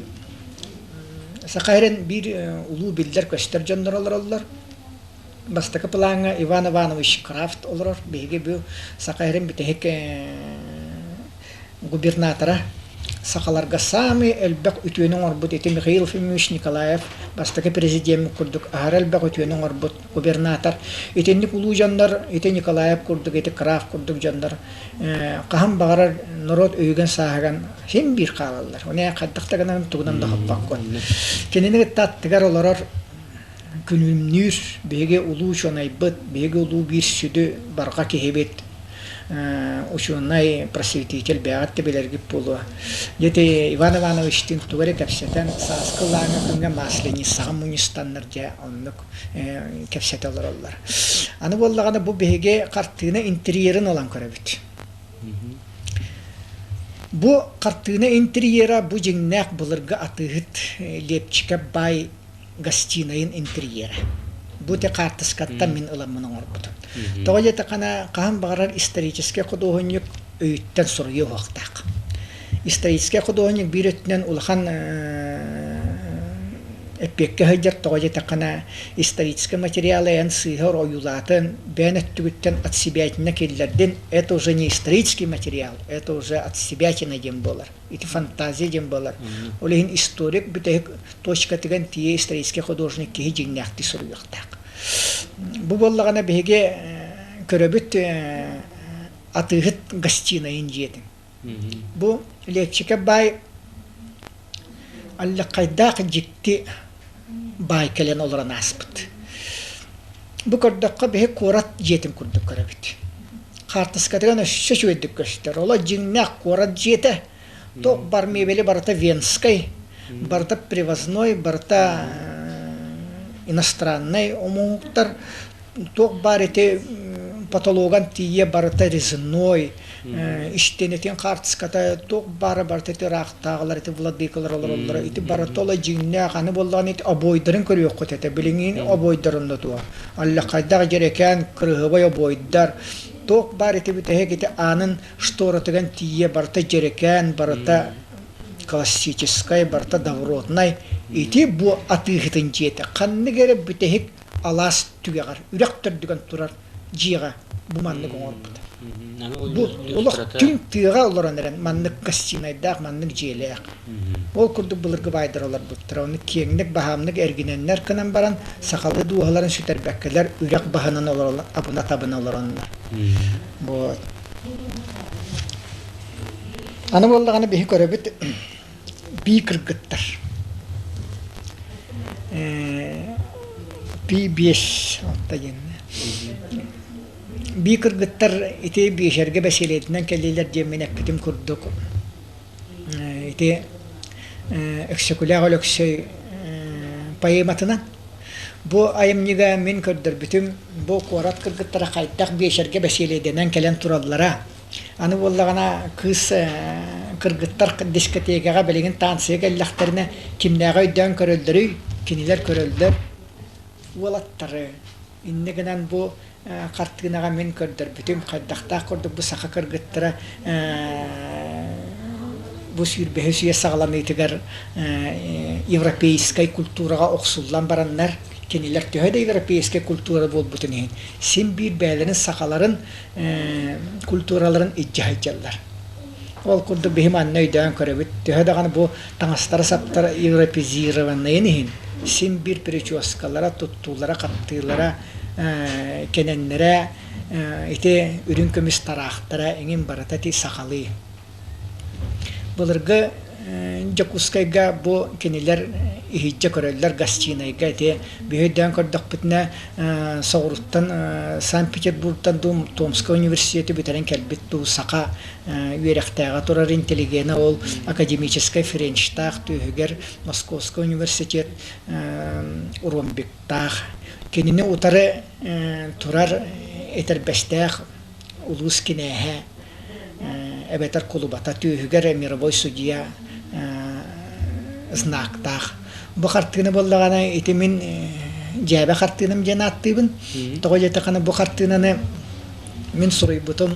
Саха сирин биир улуу биллэр-көстөр дьонноро олороллор. Бастакы плаҥҥа Иван Иванович Крафт олорор. Биһиги бу Саха сирин бүтэһик губернатора. Сахаларга саамай элбэх үтүөнү оҥорбут ити Михаил Ефимович Николаев бастакы президеммит курдук аһара элбэх үтүөнү оҥорбут губернатор. Итинник улуу дьоннор, ити Николаев курдук, ити Крафт курдук дьоннор хаһан баҕарар норуот өйүгэн-сааһыган син биир хаалаллар. Оны хайдах да гынан тугунан да хоппоккун. Кинини кытта аттыгар олорор күлүмнүүр биһиги улуу учуонайбыт, биһиги улуу биир сүдү барҕа киһибит, учуонай, просветитель бэйэҕит да билэргит буолуо. Дьэ Иван Ивановичтыын тугу эрэ кэпсэтэн, сааскы ылааҥҥа күҥҥэ Масленицаҕа мунньустаннар дьэ оннук кэпсэтэ олороллор. Аны буоллаҕына бу биһиги хартыына интерьерин ылан көрөбүт. Бу хартыына интерьера бу дьиҥнээх былыргы атыыһыт Лепчикэ баай гостинайын интерьерэ. Бу ити хаартыскаттан мин ыламмын оҥорбутум. Тоҕо диэтэххинэ, хаһан баҕарар историческай худуоһунньук өйүттэн суруйуо уһуохтаах. Историческай худуоһунньук биир өттүнэн улахан эппиэккэ сылдьар, тоҕо диэтэххинэ, историческай материалы эн сыыһа ойуулаатын, бэйэн өттүгүттэн от себятина киллэрдин, это уже не исторический материал, это уже от себятина диэн буолар. Ити фантазия диэн буолар. Ол иһин историк бүтэһик точкатыгар тиийэ исторический художник киһи дьиҥнээхтии суруйуохтаах. Бу буоллаҕына биһиги көрөбүт атыыһыт гостинайын дьиэтин. Бу Лепчикэ баай аллаххайдаах дьикти баай кэлэн олорон ааспыт. Бу көрдөххө биһи куорат дьиэтин курдук көрөбүт. Хаартыскатыгар өссө үчүгэйдик көстөр. Оло дьиҥнээх куорат дьиэтэ. Туох бар мебели барыта венскай, барыта привозной, барыта иностраннай омуктар. Туох баар ити потологан тиийэ барыта резиной, истиэнэтин хаартыската туох баара барыта ити ыраахтааҕылар, ити владыкалар олороллоро, ити барыта ола дьиҥнээх, аны буоллаҕына ити обойдарын көрүөххүт этэ, билиҥҥи обойдарын да туох. Аллахайдаах дьэрэкээн кырыһыбай обойдар, туох баар ити бүтэһик ити аанын шторатыган тиийэ барыта дьэрэкээн, барыта классическай, барыта добротнай. Ити бу атыыһытын дьиэтэ. Ханнык эрэ бүтэһик алаас түгэҕэр, үрэх төрдүгэн турар дьиэҕэ бу маннык оҥорбута. Бу олох түҥ тыаҕа олорон эрэн маннык гостинайдаах, маннык дьиэлээх. Ол курдук былыргы баайдар олорбуттара. Ону киэҥник, баһаамнык эргинэннэр гынан баран, сахалыы дууһаларын сүтэрбэккэлэр үрэх баһынан олороллор, абына-табына олороннор. Вот. Аны буоллаҕына биһи көрөбүт бии кыргыттар. Пи биэс алта диэн. Бии кыргыттар ити биэшэргэ бэсиэлиэтинэн кэллилэр диэн мин эппитим курдук ити Өксөкүлээх Өлөксөй поэматынан бу айымньыга мин көрдөрбүтүм бу куорат кыргыттара хайдах биэшэргэ бэсиэлэйдэнэн кэлэн тураллара Аны буоллаҕына кыыс кыргыттар дискотекаҕа билигин таансыйа кэллэхтэринэ кимнээҕи өйдөөн көрөллөрүй? Кинилэр көрөллөр уолаттары. Инньэ гынан бу хартыынаҕа мин көрдөрбүтүм хайдахтаах курдук бу саха кыргыттара бу сүүрбэһис үйэ саҕаланыытыгар европейскай культураҕа охсуллан бараннар кинилэр төһө да европейскай культура буолбутун иһин син биир бэйэлэрин сахаларын культураларын илдьэ сылдьаллар. Ол курдук биһи манна өйдөөн көрөбүт, төһө даҕаны бу таҥастара-саптара европезированнайын иһин, син биир прическалара, туттуулара-хаптыылара, кэнэннэрэ, ити үрүҥ көмүс тараахтара эҥин барыта ити сахалыы. Былыргы Дьокуускайга бу кинилэр иһирдьэ көрөллөр гостинайга ити биһи өйдөөн көрдөхпүтүнэ соҕуруттан Санкт-Петербургтан дуу Томскай университеты бүтэрэн кэлбит дуу саха үөрэхтээҕэ турар интеллигенэ ол академическай френчтаах түөһүгэр Московскай университет ромбиктаах кинини утары турар этэрбэстээх улуус кинээһэ эбэтэр кулубата түөһүгэр мировой судья знактаах. Бу хартыына буоллаҕына ити мин дьээбэ хартыынам диэн ааттыыбын. Тоҕо диэтэххинэ бу хартыынаны мин суруйбутум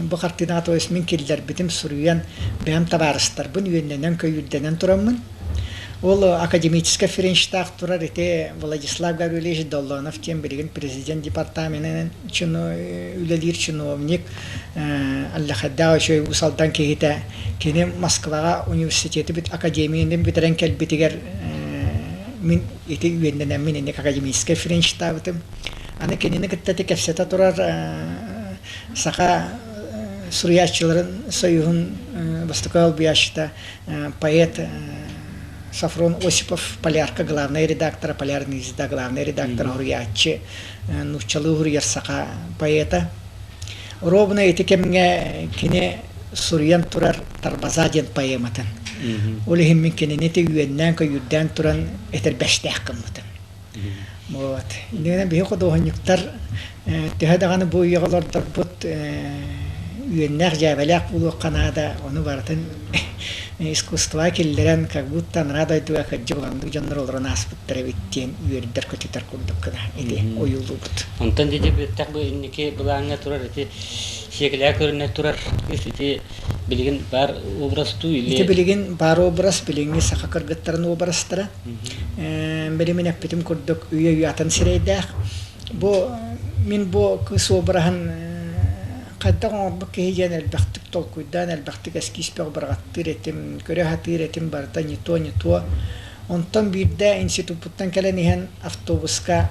бу хартыынаҕа то есть мин киллэрбитим суруйан бэйэм табаарыстарбын үөннэнэн көйүүрдэнэн тураммын Ол академическай френчтаах турар ити Владислав Гаврильевич Доллонов диэн билигин президент департаменын үлэлиир чиновник Аллахайдаах үчүгэй Уус Алдан киһитэ кини Москваҕа университеты бүт академияны бүтэрэн кэлбитигэр мин ити үөннэнэммин инник академическай френчтаабытым. Аны кинини кытта ити кэпсэтэ турар саха суруйааччыларын союһун бастакы албыйааччыта поэт Софрон Осипов Полярка главнай редактора, Полярный звезда главнай редактора уһуруйааччы, нууччалыы уһуруйар саха поэта. Ровно ити кэмҥэ кини суруйан турар Тарбаза диэн поэматын. Ол иһин мин кинини ити үөннээн-көйүүрдээн туран этэрбэстээх гыммытым. Вот. Иннинэ биһи худуоһунньуктар төһө даҕаны бу үйэҕэ олордорбут үөннээх-дьээбэлээх буолуохха наада, ону барытын искусствоҕа киллэрэн, как будто анараа дойдуга кырдьык улаханнык дьоннор олорон ааспыттар эбит диэн үөрдэр-көтүтэр курдук гына ити ойуулуубут.
Онтон дьэ бүттэх бу инники былааҥҥа турар ити сиэкилэҕэ көрүнэ турар ити билигин баар образ дуу или
Ити билигин баар образ, билиҥҥи саха кыргыттарын образтара. Били мин эппитим курдук үйэ-үйэ атын сирэйдээх. Бу мин бу кыыс обраһын хайдах оҥорбут киһи диэн элбэхтик толкуйдаан, элбэхтик эскиз бөҕө быраҕаттыыр этим, көрө сатыыр этим барыта не то, не то. Онтон биирдэ институппуттан кэлэн иһэн автобуска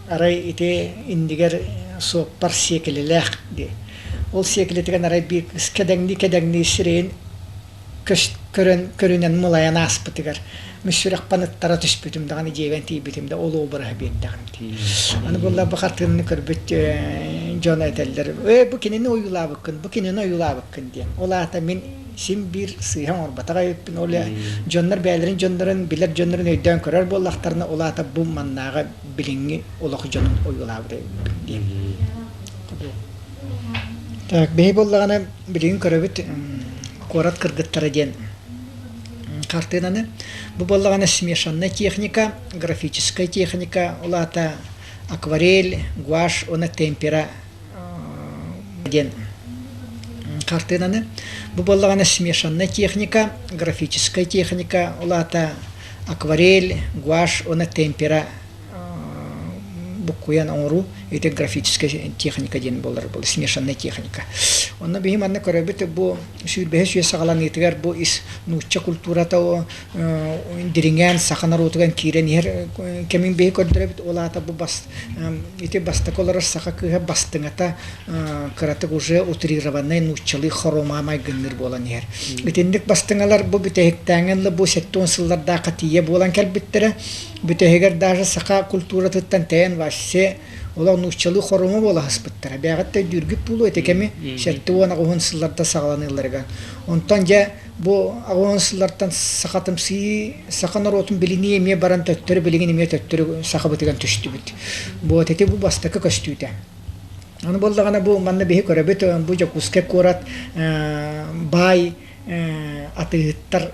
арай ити иннигэр суоппар сиэкилэлээх дии. Ол сиэкилэтигэр арай биир кыыс кэдэҥнии-кэдэҥнии сирэйин көрөн көрүнэн мылайан ааспытыгар мин сүрэхпин ыттара түспүтүм даҕаны дьиэбэн тиийбитим да ол обраһы биэрдэҕим дии. Аны буолла бу хартыынаны көрбүт дьон этэллэр ээ бу кинини ойуулаабыккын бу кинини ойуулаабыккын диэн. Ол аата мин син биир сыыһа оҥорботох эбиппин ол дьоннор бэйэлэрин дьоннорун билэр дьоннорун өйдөөн көрөр буоллахтарына ол аата бу маннааҕы билиҥҥи олох дьонун ойуулаабыт эбиппин диэн. Так биһи буоллаҕына билигин көрөбүт куорат кыргыттара диэн хартыынаны. Бу буоллаҕына смешанная техника, графическая техника, ол аата акварель, гуашь уонна темпера диэн хартыынаны. Бу буоллаҕына смешанная техника, графическая техника, ол аата акварель, гуашь уонна темпера буккуйан оҥоруу ити графическая техника диэн буолар буолар смешанная техника. Онно биһи манна көрөбүт бу сүүрбэһис үйэ саҕаланыытыгар бу ис нуучча культурата дириҥээн саха норуотугар киирэн иһэр кэмин биһи көрдөрөбүт. Ол аата бу бас ити бастакы олорор саха кыыһа бастыҥата кыратык уже утрированнай нууччалыы хорума майгынныыр буолан иһэр. Итинник бастыҥалар бу бүтэһиктээҥҥин бу 70 сыллардаахха тиийэ буолан кэлбиттэрэ. Бүтэһигэр даже саха культуратыттан тэйэн вообще олох нууччалыы хорума буола сыспыттара. Бэйэҕит да өйдүүргүт буолуо ити кэми 78 сылларда саҕаланыыларыгар. Онтон дьэ бу 80 сыллартан сахатымсыйыы, саха норуотун билинии эмиэ баран төттөрү билигин эмиэ төттөрү сахабытыгар түстүбүт. Вот ити бу бастакы көстүүтэ. Аны буоллаҕына бу манна биһи көрөбүт бу Дьокуускай куорат баай атыыһыттар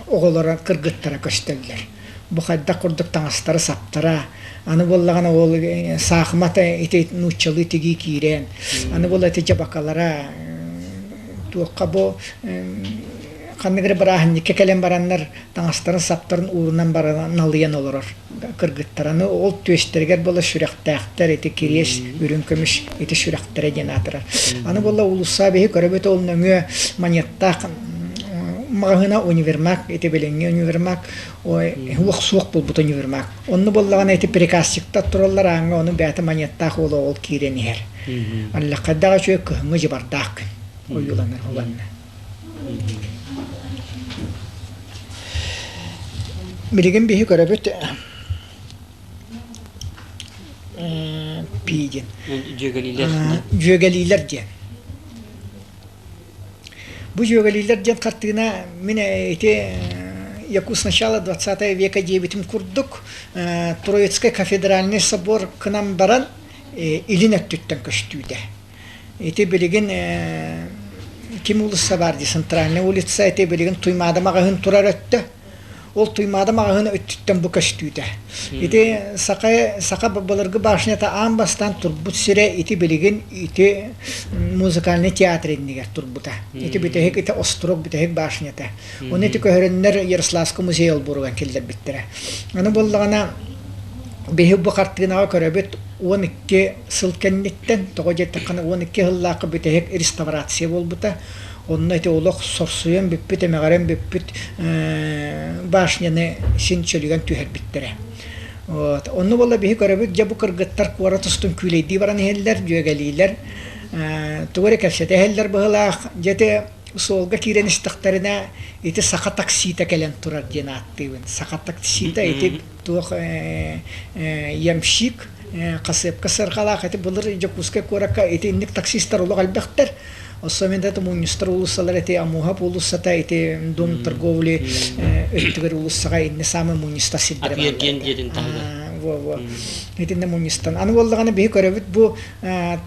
оҕолоро кыргыттара көстөллөр. Бу хайдах курдук таҥастары саптара, аны буоллаҕына ол саахымат ити нууччалыы тигии киирэн, аны буолла ити дьабакалара туохха бу ханнык эрэ бырааһынньыкка кэлэн бараннар таҥастарын-саптарын уурунан баран налыйан олорор кыргыттар. Аны ол түөстэригэр буола сүрэхтээхтэр ити кириэс үрүҥ көмүс ити сүрэхтэрэ диэн аатырар. Аны буолла уулусса биһи көрөбүт ол нөҥүө монеттаах маҕаһыына универмаг ити билиҥҥи универмаг ой уох суох буолбут универмаг. Онно буоллаҕына ити приказчиктар тураллар ааҥҥа ону бэйэтэ монеттаах уол ол киирэн иһэр. Аллаххайдаах үчүгэй кыһыҥҥы дьыбардаах күн ойууланар уланна. Билигин биһи көрөбүт пи диэн.
Дьүөгэлиилэр.
Дьүөгэлиилэр диэн. Бу дьүөгэлиилэр диэн хартыына мин ити Якут начала 20 века диэбитим курдук Троицкай кафедральный собор кынан баран илин өттүттэн көстүүтэ. Ити билигин ким уулусса баар дии, центральная улица ити билигин Туймаада маҕаһыын турар өттө. Ол Туймаада маҕаһыын өттүттэн бу көстүүтэ. Ити саха саха былыргы башнята аан бастаан турбут сирэ ити билигин ити музыкальный театр иннигэр турбута. Ити бүтэһик ити острог бүтэһик башнята. Оны ити көһөрөннөр Ярославскай музей олбуоругар киллэрбиттэрэ. Аны буоллаҕына биһи бу хартыынаҕа көрөбүт 12 сыл кэнниттэн, тоҕо диэтэххинэ 12 сыллаахха бүтэһик реставрация буолбута. Онно ити олох сорсуйан бүппүт, эмэҕирэн бүппүт башняны син чөлүгэн түһэрбиттэрэ. Вот. Онно буолла биһи көрөбүт, дьэ бу кыргыттар куорат устун күүлэйдии баран иһэллэр, дьүөгэлиилэр, тугу эрэ кэпсэтэ иһэллэр быһыылаах. Дьэ ити суолга киирэн истэхтэринэ ити саха таксита кэлэн турар диэн ааттыыбын. Саха таксита ити туох ямщик хасыапка сырҕалаах ити былыр Дьокуускай куоракка ити инник таксистар олох элбэхтэр. Особенно это мунньустар уулуссалар ити Амуһап уулуссата ити Дом торговли өттүгэр уулуссаҕа инни самый мунньустар сирдэрэ
Атыйаргиэн диэтин таһыгар.
Во во. Итиннэ мунньустан. Аны буоллаҕына биһи көрөбүт бу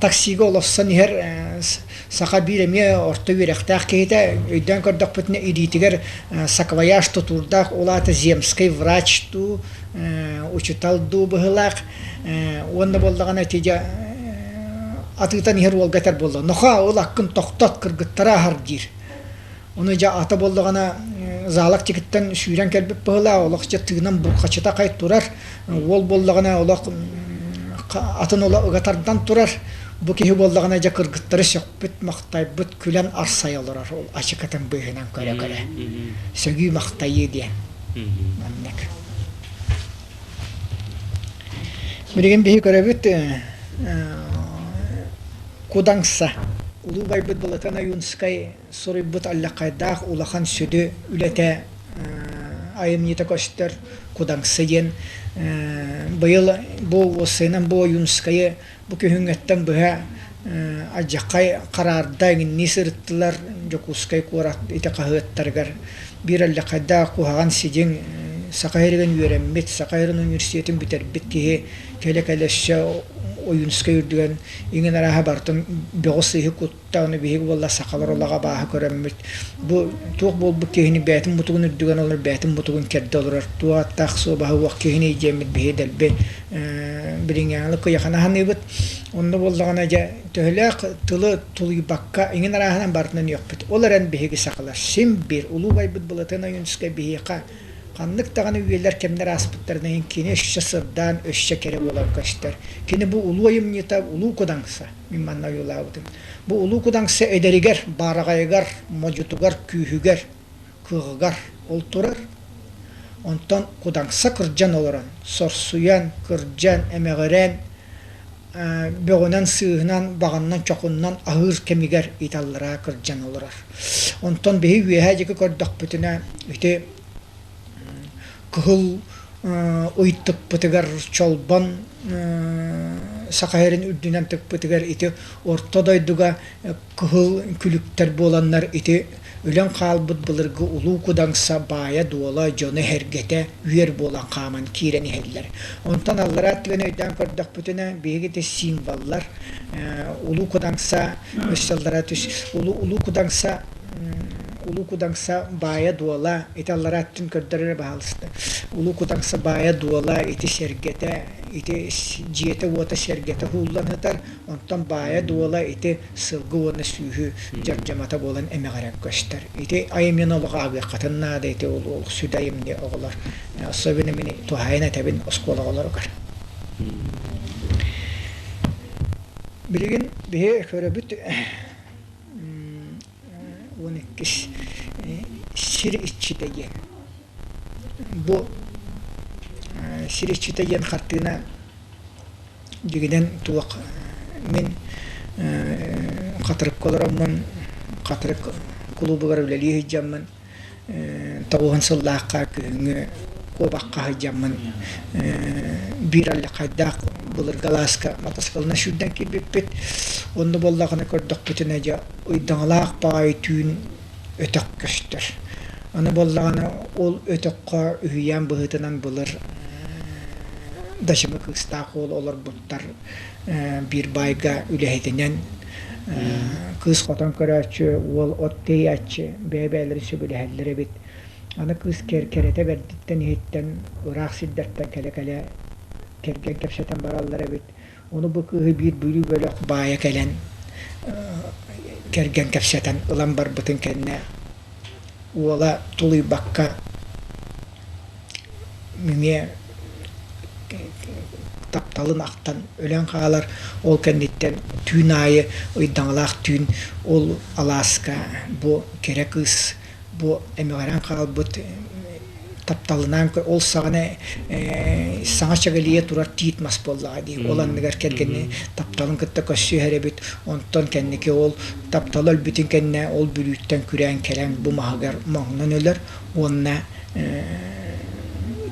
таксига олоссон иһэр саха биир эмиэ орто үөрэхтээх киһитэ өйдөөн көрдөхпүтүнэ илиитигэр саквояж тутуурдаах ол аата земскэй врач дуу учутал дуу быһыылаах уонна буоллаҕына ити дьэ атыытан иһэр уолга этэр буолла нохоо ол аккын тохтот кыргыттара аһар диир ону дьэ ата буоллаҕына заалак тикиттэн сүүрэн кэлбит быһыылаах олох дьэ тыынан бурхачыта хай турар уол буоллаҕына олох атын олох ыга тардан турар бу киһи буоллаҕына дьэ кыргыттары сөхпүт махтайбыт күлэн арсайа олорор ол ачыкатын быыһынан көрө-көрө сөгүү махтайыы диэн маннык билигин биһи көрөбүт Кудаҥса улуу байбыт Былатан Ойуунскай суруйбут аллаххайдаах улахан сүдү үлэтэ айымньыта көстөр Кудаҥсы диэн быйыл бу уоссайынан бу Ойуунскайы бу күһүҥҥэттэн быһа алдьархай хараарда эҥиннии сырыттылар Дьокуускай куорат ити хаһыаттарыгар биир алдьархайдаах куһаҕан сидьиҥ Саха сиригин үөрэммит Саха сирин университетын бүтэрбит киһи кэлэ-кэлэ өссө Ойуунскай үрдүгэн иҥин арааһа барытын бөҕү сыыһы кут даҕаны биһиги буолла сахалар олох абааһы көрөммүт бу туох буолбут киһини бэйэтин мутугун үрдүгэн олорор бэйэтин мутугун кэрдэ олорор туох аттаах суобаһа уох киһини диэммит биһи дэлби билиҥҥээҥи кыйахана саныыбыт онно буоллаҕына дьэ төһөлөөх тылы тулуйбакка иҥин арааһынан барытынан үөхпүт ол эрэн биһиги сахалар син биир улуу байбыт Былатыан Ойуунускай биһиэхэ ханнык даҕаны үйэлэр кэмнэр ааспыттарын иһин кини өссө сырдаан өссө кэрэ буолан көстөр кини бу улуу айымньыта Улуу Кудаҥса Мин манна ойуулаабытым. Бу Улуу Кудаҥса эдэригэр, баараҕайыгар, модьутугар, күүһүгэр, кыаҕыгар ол турар. Онтон Кудаҥса кырдьан олорон, сорсуйан, кырдьан, эмэҕирэн, бөҕүнэн, сыыһынан, баҕаннан, чохуннан аһыыр кэмигэр италлара кырдьан олорор. Онтон биһи үөһээ диэки көрдөхпүтүнэ ити кыһыл ый тыкпытыгар чолбон Саха сирин үрдүнэн тыкпытыгар ити орто дойдуга кыһыл күлүктэр буоланнар ити өлөн хаалбыт былыргы Улуу Кудаҥса баайа-дуола дьоно-сэргэтэ үөр буолан хааман киирэн иһэллэр. Онтон аллараа өттүгэн өйдөөн көрдөхпүтүнэ биһиги ити символлар Улуу Кудаҥса өссө аллараа түс Улуу Кудаҥса. Улуу Кудаҥса баайа-дуола, ити аллараа өттүн көрдөр эрэ баһаалыста. Улуу Кудаҥса баайа-дуола ити сэргэтэ, ити дьиэтэ-уота сэргэтэ уһууллан сытар, онтон баайа-дуола ити сылгы уонна сүүһү дьардьамата буолан эмэҕирэн көстөр. Ити айымньыны олох ааҕыаххытын наада, ити ол сүдү айымньы оҕолор. Особенно мин туһаайан этэбин оскуола оҕолоругар. Билигин биһи көрөбүт 12 сир иччитэ диэн. Бу сир иччитэ диэн хартыына дьигинэн туох мин Хатырыкка олороммун Хатырык кулуубугар үлэлии сылдьаммын 90 сыллаахха күһүҥҥү куобахха сылдьаммын биир алдьархайдаах былыргы алааска матасыыкылынан сүүрдэн киирбиппит. Онно буоллаҕына көрдөхпүтүнэ дьэ ыйдаҥалаах баҕайы түүн өтөх көстөр. Аны буоллаҕына ол өтөххө үһүйээн быһыытынан былыр Дачымы кыыстаах уол олорбуттар биир баайга үлэһитинэн кыыс хотон көрөөччү, уол от тиэйээччи бэйэ-бэйэлэрин сөбүлэһэллэр эбит. Аны кыыс кэрэтэ бэрдиттэн иһиттэн ыраах сирдэртэн кэлэ-кэлэ кэргэн кэпсэтэн бараллар эбит. Ону бу кыыһы биир Бүлүү бөлөх баайа кэлэн кэргэн кэпсэтэн ылан барбытын кэннэ уола тулуйбакка эмиэ тапталын ахтан өлөн хаалар. Ол кэнниттэн түүн аайы ыйдаҥалаах түүн ол алааска бу кэрэ кыыс бу эмэҕирэн хаалбыт тапталынаан ол саҕана саҥа чэгэлийэ турар тиит мас буоллаҕа дии. Ол анныгар кэргэни тапталын кытта көрсүһэр эбит. Онтон кэнники ол таптала өлбүтүн кэннэ ол Бүлүүттэн күрээн кэлэн бу маһыгар моҥнон өлөр уонна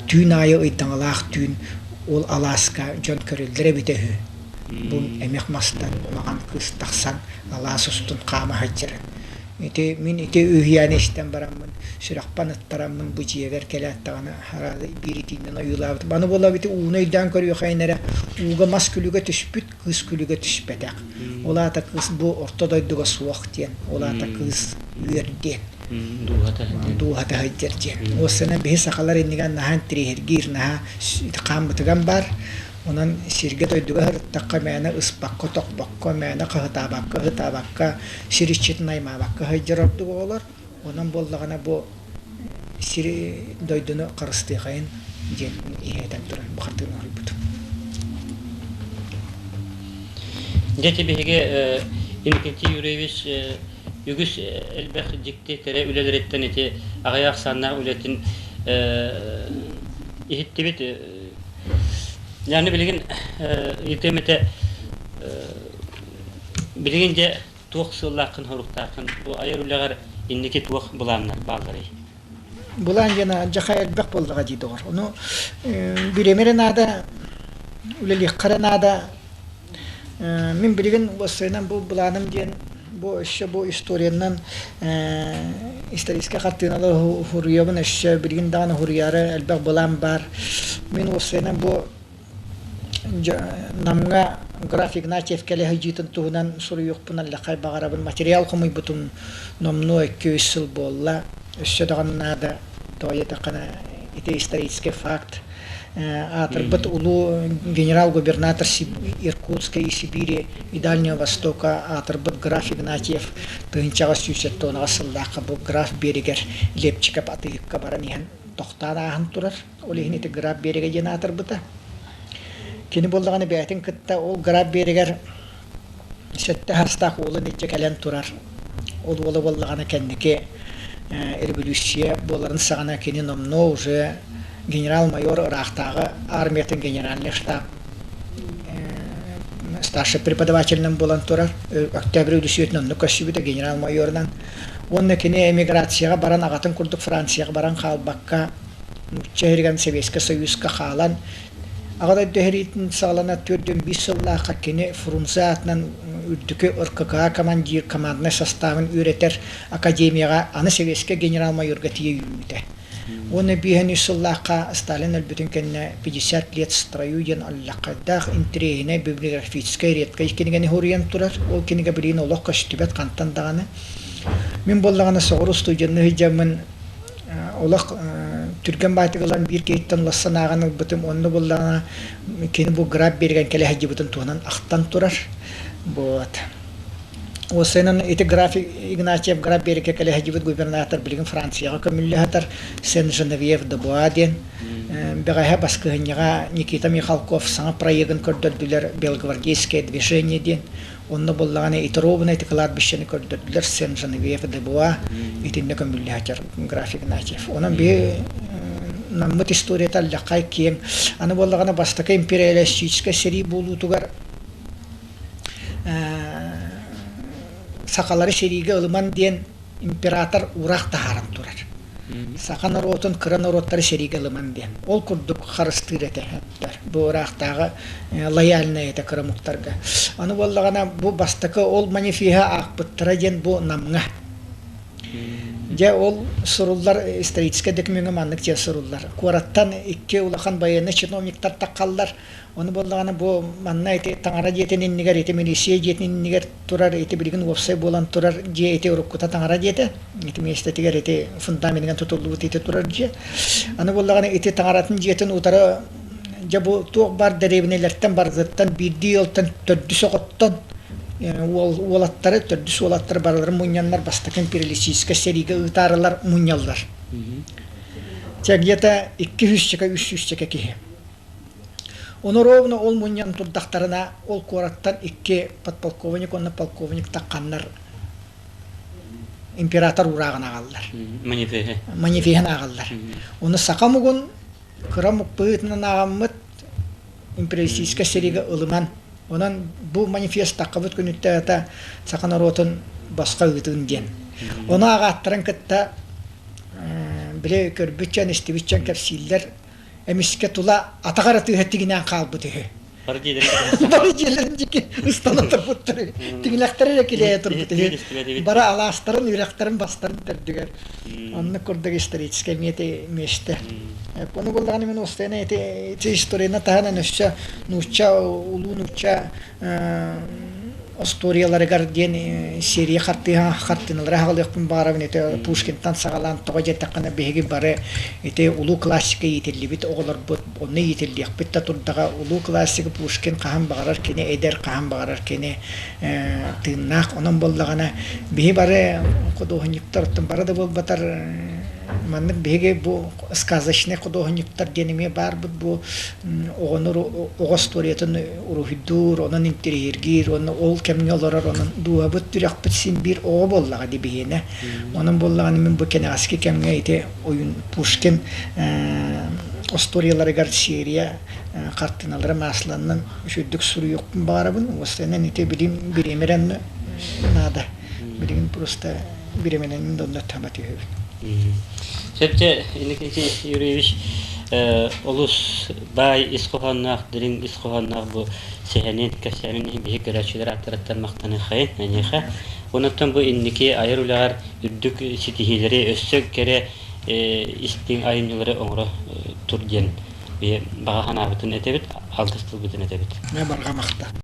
түүн аайы ыйдаҥалаах түүн ол алааска дьон көрүллэр эбитэ үһү. Бу эмэх мастан маҕан кыыс тахсан алаас устун хаама сылдьарын. Ити мин ити үһүйээни истэн бараммын, сүрэхпэн ыттараммын бу дьиэбэр кэлээт даҕаны араады биир итиинэн ойуулаабытым. Аны буола ити ууну өйдөөн көрүөххэйин эрэ, ууга мас күлүгэ түспүт, кыыс күлүгэ түспэтэх. Ол аата кыыс бу орто дойдуга суох диэн, ол аата кыыс үөр диэн. Дууһата сылдьар диэн. Уоссанан биһи сахалар иннигэр наһаа интириэһиргиир, наһаа хааммытыган баар. Онон сиргэ-дойдуга сырыттахха мээнэ ыспакка-тохпокко, мээнэ хаһытаабакка, ыһытаабакка, сир иччитин аймаабакка сылдьар ордук оҕолор. Онон буоллаҕына бу сири дойдуну харыстыахайын диэн иһэтэн туран бу хартыына оҥорбутум.
Дьэ ити биһиги Иннокентий Юрьевич үгүс элбэх дьикти кэрэ үлэлэриттэн ити аҕыйах ахсааннаах үлэтин иһиттибит. Яны билигин ыйытыам этэ билигин дьэ туох сыаллааххын соруктааххын бу айар үлэҕэр инники туох былааннар баалларый?
Былаан диэн алдьархай элбэх буоллаҕа дии доҕор. Ону бириэмэ эрэ наада, үлэлиэххэ эрэ наада. Мин билигин уопсайынан бу былааным диэн бу өссө бу историянан историческай хартыыналар суруйабын өссө билигин даҕаны суруйаары элбэх былаан баар. Мин уопсайынан бу Намҥа граф Игнатьев кэлэ сылдьыытын туһунан суруйуохпун аллахай баҕарабын. Материал хомуйбутум номнуо 2-3 сыл буолла. Өссө даҕаны наада. Тоҕо диэтэххинэ ити исторический факт аатырбыт улуу генерал-губернатор Иркутской и Сибири и Дальнего Востока аатырбыт граф Игнатьев 1870 сыллаахха бу граф биэригэр Лепчиков атыыһыкка баран иһэн тохтоон ааһан турар. Ол иһин ити граф биэригэ диэн аатырбыта. Кини буоллаҕына бэйэтин кытта ол граф биэригэр сэттэ саастаах уолун илдьэ кэлэн турар. Ол уола буоллаҕына кэнники революция буоларын саҕана кини номнуо уже генерал-майор ыраахтааҕы армиятын генеральный штаб старший преподавателинэн буолан турар. Октябрь революциятын онно көрсүбүтэ генерал-майорынан. Уонна кини эмиграцияҕа баран аҕатын курдук Францияҕа баран хаалбакка нуучча иһигэр Советскай Союзка хаалан Аҕа дойду сэриитин саҕалана 45 сыллаахха кини Фрунзе аатынан үрдүкү РККА командир команднай составын үөрэтэр академияҕа аны сэбиэскэй генерал-майорга тиийэ үүммүтэ. Уонна биэһэн үс сыллаахха Сталин өлбүтүн кэннэ 50 лет строю диэн аллаххайдаах интэриэһинэй библиографическай редкэй кинигэни суруйан турар. Ол кинигэ билигин олох көстүбэт хантан даҕаны. Мин буоллаҕына соҕуруу студенныы сылдьаммын олох түргэн баайтык ылан биир киһиттэн улассан ааҕан ылбытым. Онно буоллаҕына кини бу граб биэригэн кэлэ сылдьыбытын туһунан ахтан турар. Вот. Уосайынан ити граф Игнатьев граф биэриккэ кэлэ сылдьыбыт губернатор билигин Францияҕа көмүллэ сытар Сен-Женевьев де Буа диэн. Бэҕэһээ баскыһынньаҕа Никита Михалков саҥа проегын көрдөрдүлэр Белгвардейское движение диэн. Онно буоллаҕына ити ровно ити кладбищены көрдөрдүлэр Сен-Женевьев де Буа итиннэ көмүллэ сылдьар граф Игнатьев. Онон биһи наммыт историята аллаххай киэҥ. Аны буоллаҕына бастакы империалистическай сэрии буолуутугар сахалары сэриигэ ылыман диэн император уураах таһааран турар. Саха норуотун кыра норуоттары сэриигэ ылыман диэн. Ол курдук харыстыыр этэ бу ыраахтааҕы лояльнай этэ кыра омуктарга. Аны буоллаҕына бу бастакы ол манифеһы аахпыттара диэн бу Намҥа. Дьэ ол суруллар историческай докумеҥҥа маннык диэн суруллар. Куораттан икки улахан военный чиновниктар таххаллар. Ону буоллаҕына бу манна ити таҥара дьиэтин иннигэр, ити милиция дьиэтин иннигэр турар, ити билигин уопсай буолан турар дьиэ ити уруккута таҥара дьиэтэ. Ити миэстэтигэр ити фундаменынан тутуллубут ити турар дьиэ. Аны буоллаҕына ити таҥаратын дьиэтин утары дьэ бу туох баар дэриэбинэлэртэн барытыттан биирдии ыалтан төрдүс оҕоттон уол уолаттары төрдүс уолаттары барыларын мунньаннар бастакы империалистическай сэриигэ ыытаарылар мунньаллар. Чэ где-то 200-чэкэ 300-чэкэ киһи. Ону ровно ол мунньан турдахтарына, ол куораттан икки подполковник уонна полковник тахханнар император уурааҕын ааҕаллар.
Манифеһы.
Манифеһын ааҕаллар. Ону саха омугун кыра омук быһыытынан ааҕаммыт империалистическай сэриигэ ылыман, онон бу манифест таххабыт күнүттэ саха норуотун босхо ыытын диэн. Ону ааҕааттарын кытта били көрбүт дьон, истибит дьон кэпсииллэр эмискэ тула атах эрэ тыаһа тигинээн хаалбыт үһү.
Бары дьиэлэрин
Бары дьиэлэрин диэки ыстана турбуттар үһү. Тигилэхтэрэ эрэ килэйэ турбут үһү. Бары алаастарын, үрэхтэрин бастарын төрдүгэр. Оннук курдук историческай миэти миэстэ. Ону буллаҕына мин устайна ити ити историяны таһынан өссө нуучча улуу нуучча остуоруйаларыгар диэн серия хартыына хартыыналары аҕалыахпын баҕарабын ити Пушкинтан саҕалаан тоҕо диэтэххинэ биһиги бары ити улуу классика иитиллибит оҕолорбут онно иитиллиэхпит да турдаҕа улуу классика Пушкин хаһан баҕарар кини эдэр хаһан баҕарар кини тыыннаах онон буоллаҕына биһи бары худуоһунньуктар оттон бары да буолбатар маннык биһиги бу сказочнай худуоһунньуктар диэн эмиэ баарбыт бу оҕону оҕо остуоруйатын уруһуйдуур, онон интэриэһиргиир уонна ол кэмҥэ олорор, онон дууһабыт, сүрэхпит син биир оҕо буоллаҕа дии биһиэнэ. Онон буоллаҕына мин бу кэнэҕэски кэмҥэ ити ойун Пушкин остуоруйаларыгар серия хартыыналара масланан үчүгдүк суруйуохпун баҕарабын. Уоссайынан ити билим бириэмэрэн наада. Билигин просто бириэмэнэн да онно таба түһэбин.
Сөпчө Иннокентий Юрьевич олус баай ис хоһоонноох, дириҥ ис хоһоонноох бу сэһэнин, кэпсээнин иһин биһиги көрөөччүлэр ааттарыттан махтаныаххайын эйиэхэ. Онон бу инники айар үлэҕэр үрдүк ситиһиилэри, өссө кэрэ истиҥ айымньылары оҥоро тур диэн баҕа санаабытын этэбит, алгыс тылбытын этэбит.
Мэ барҕа махта.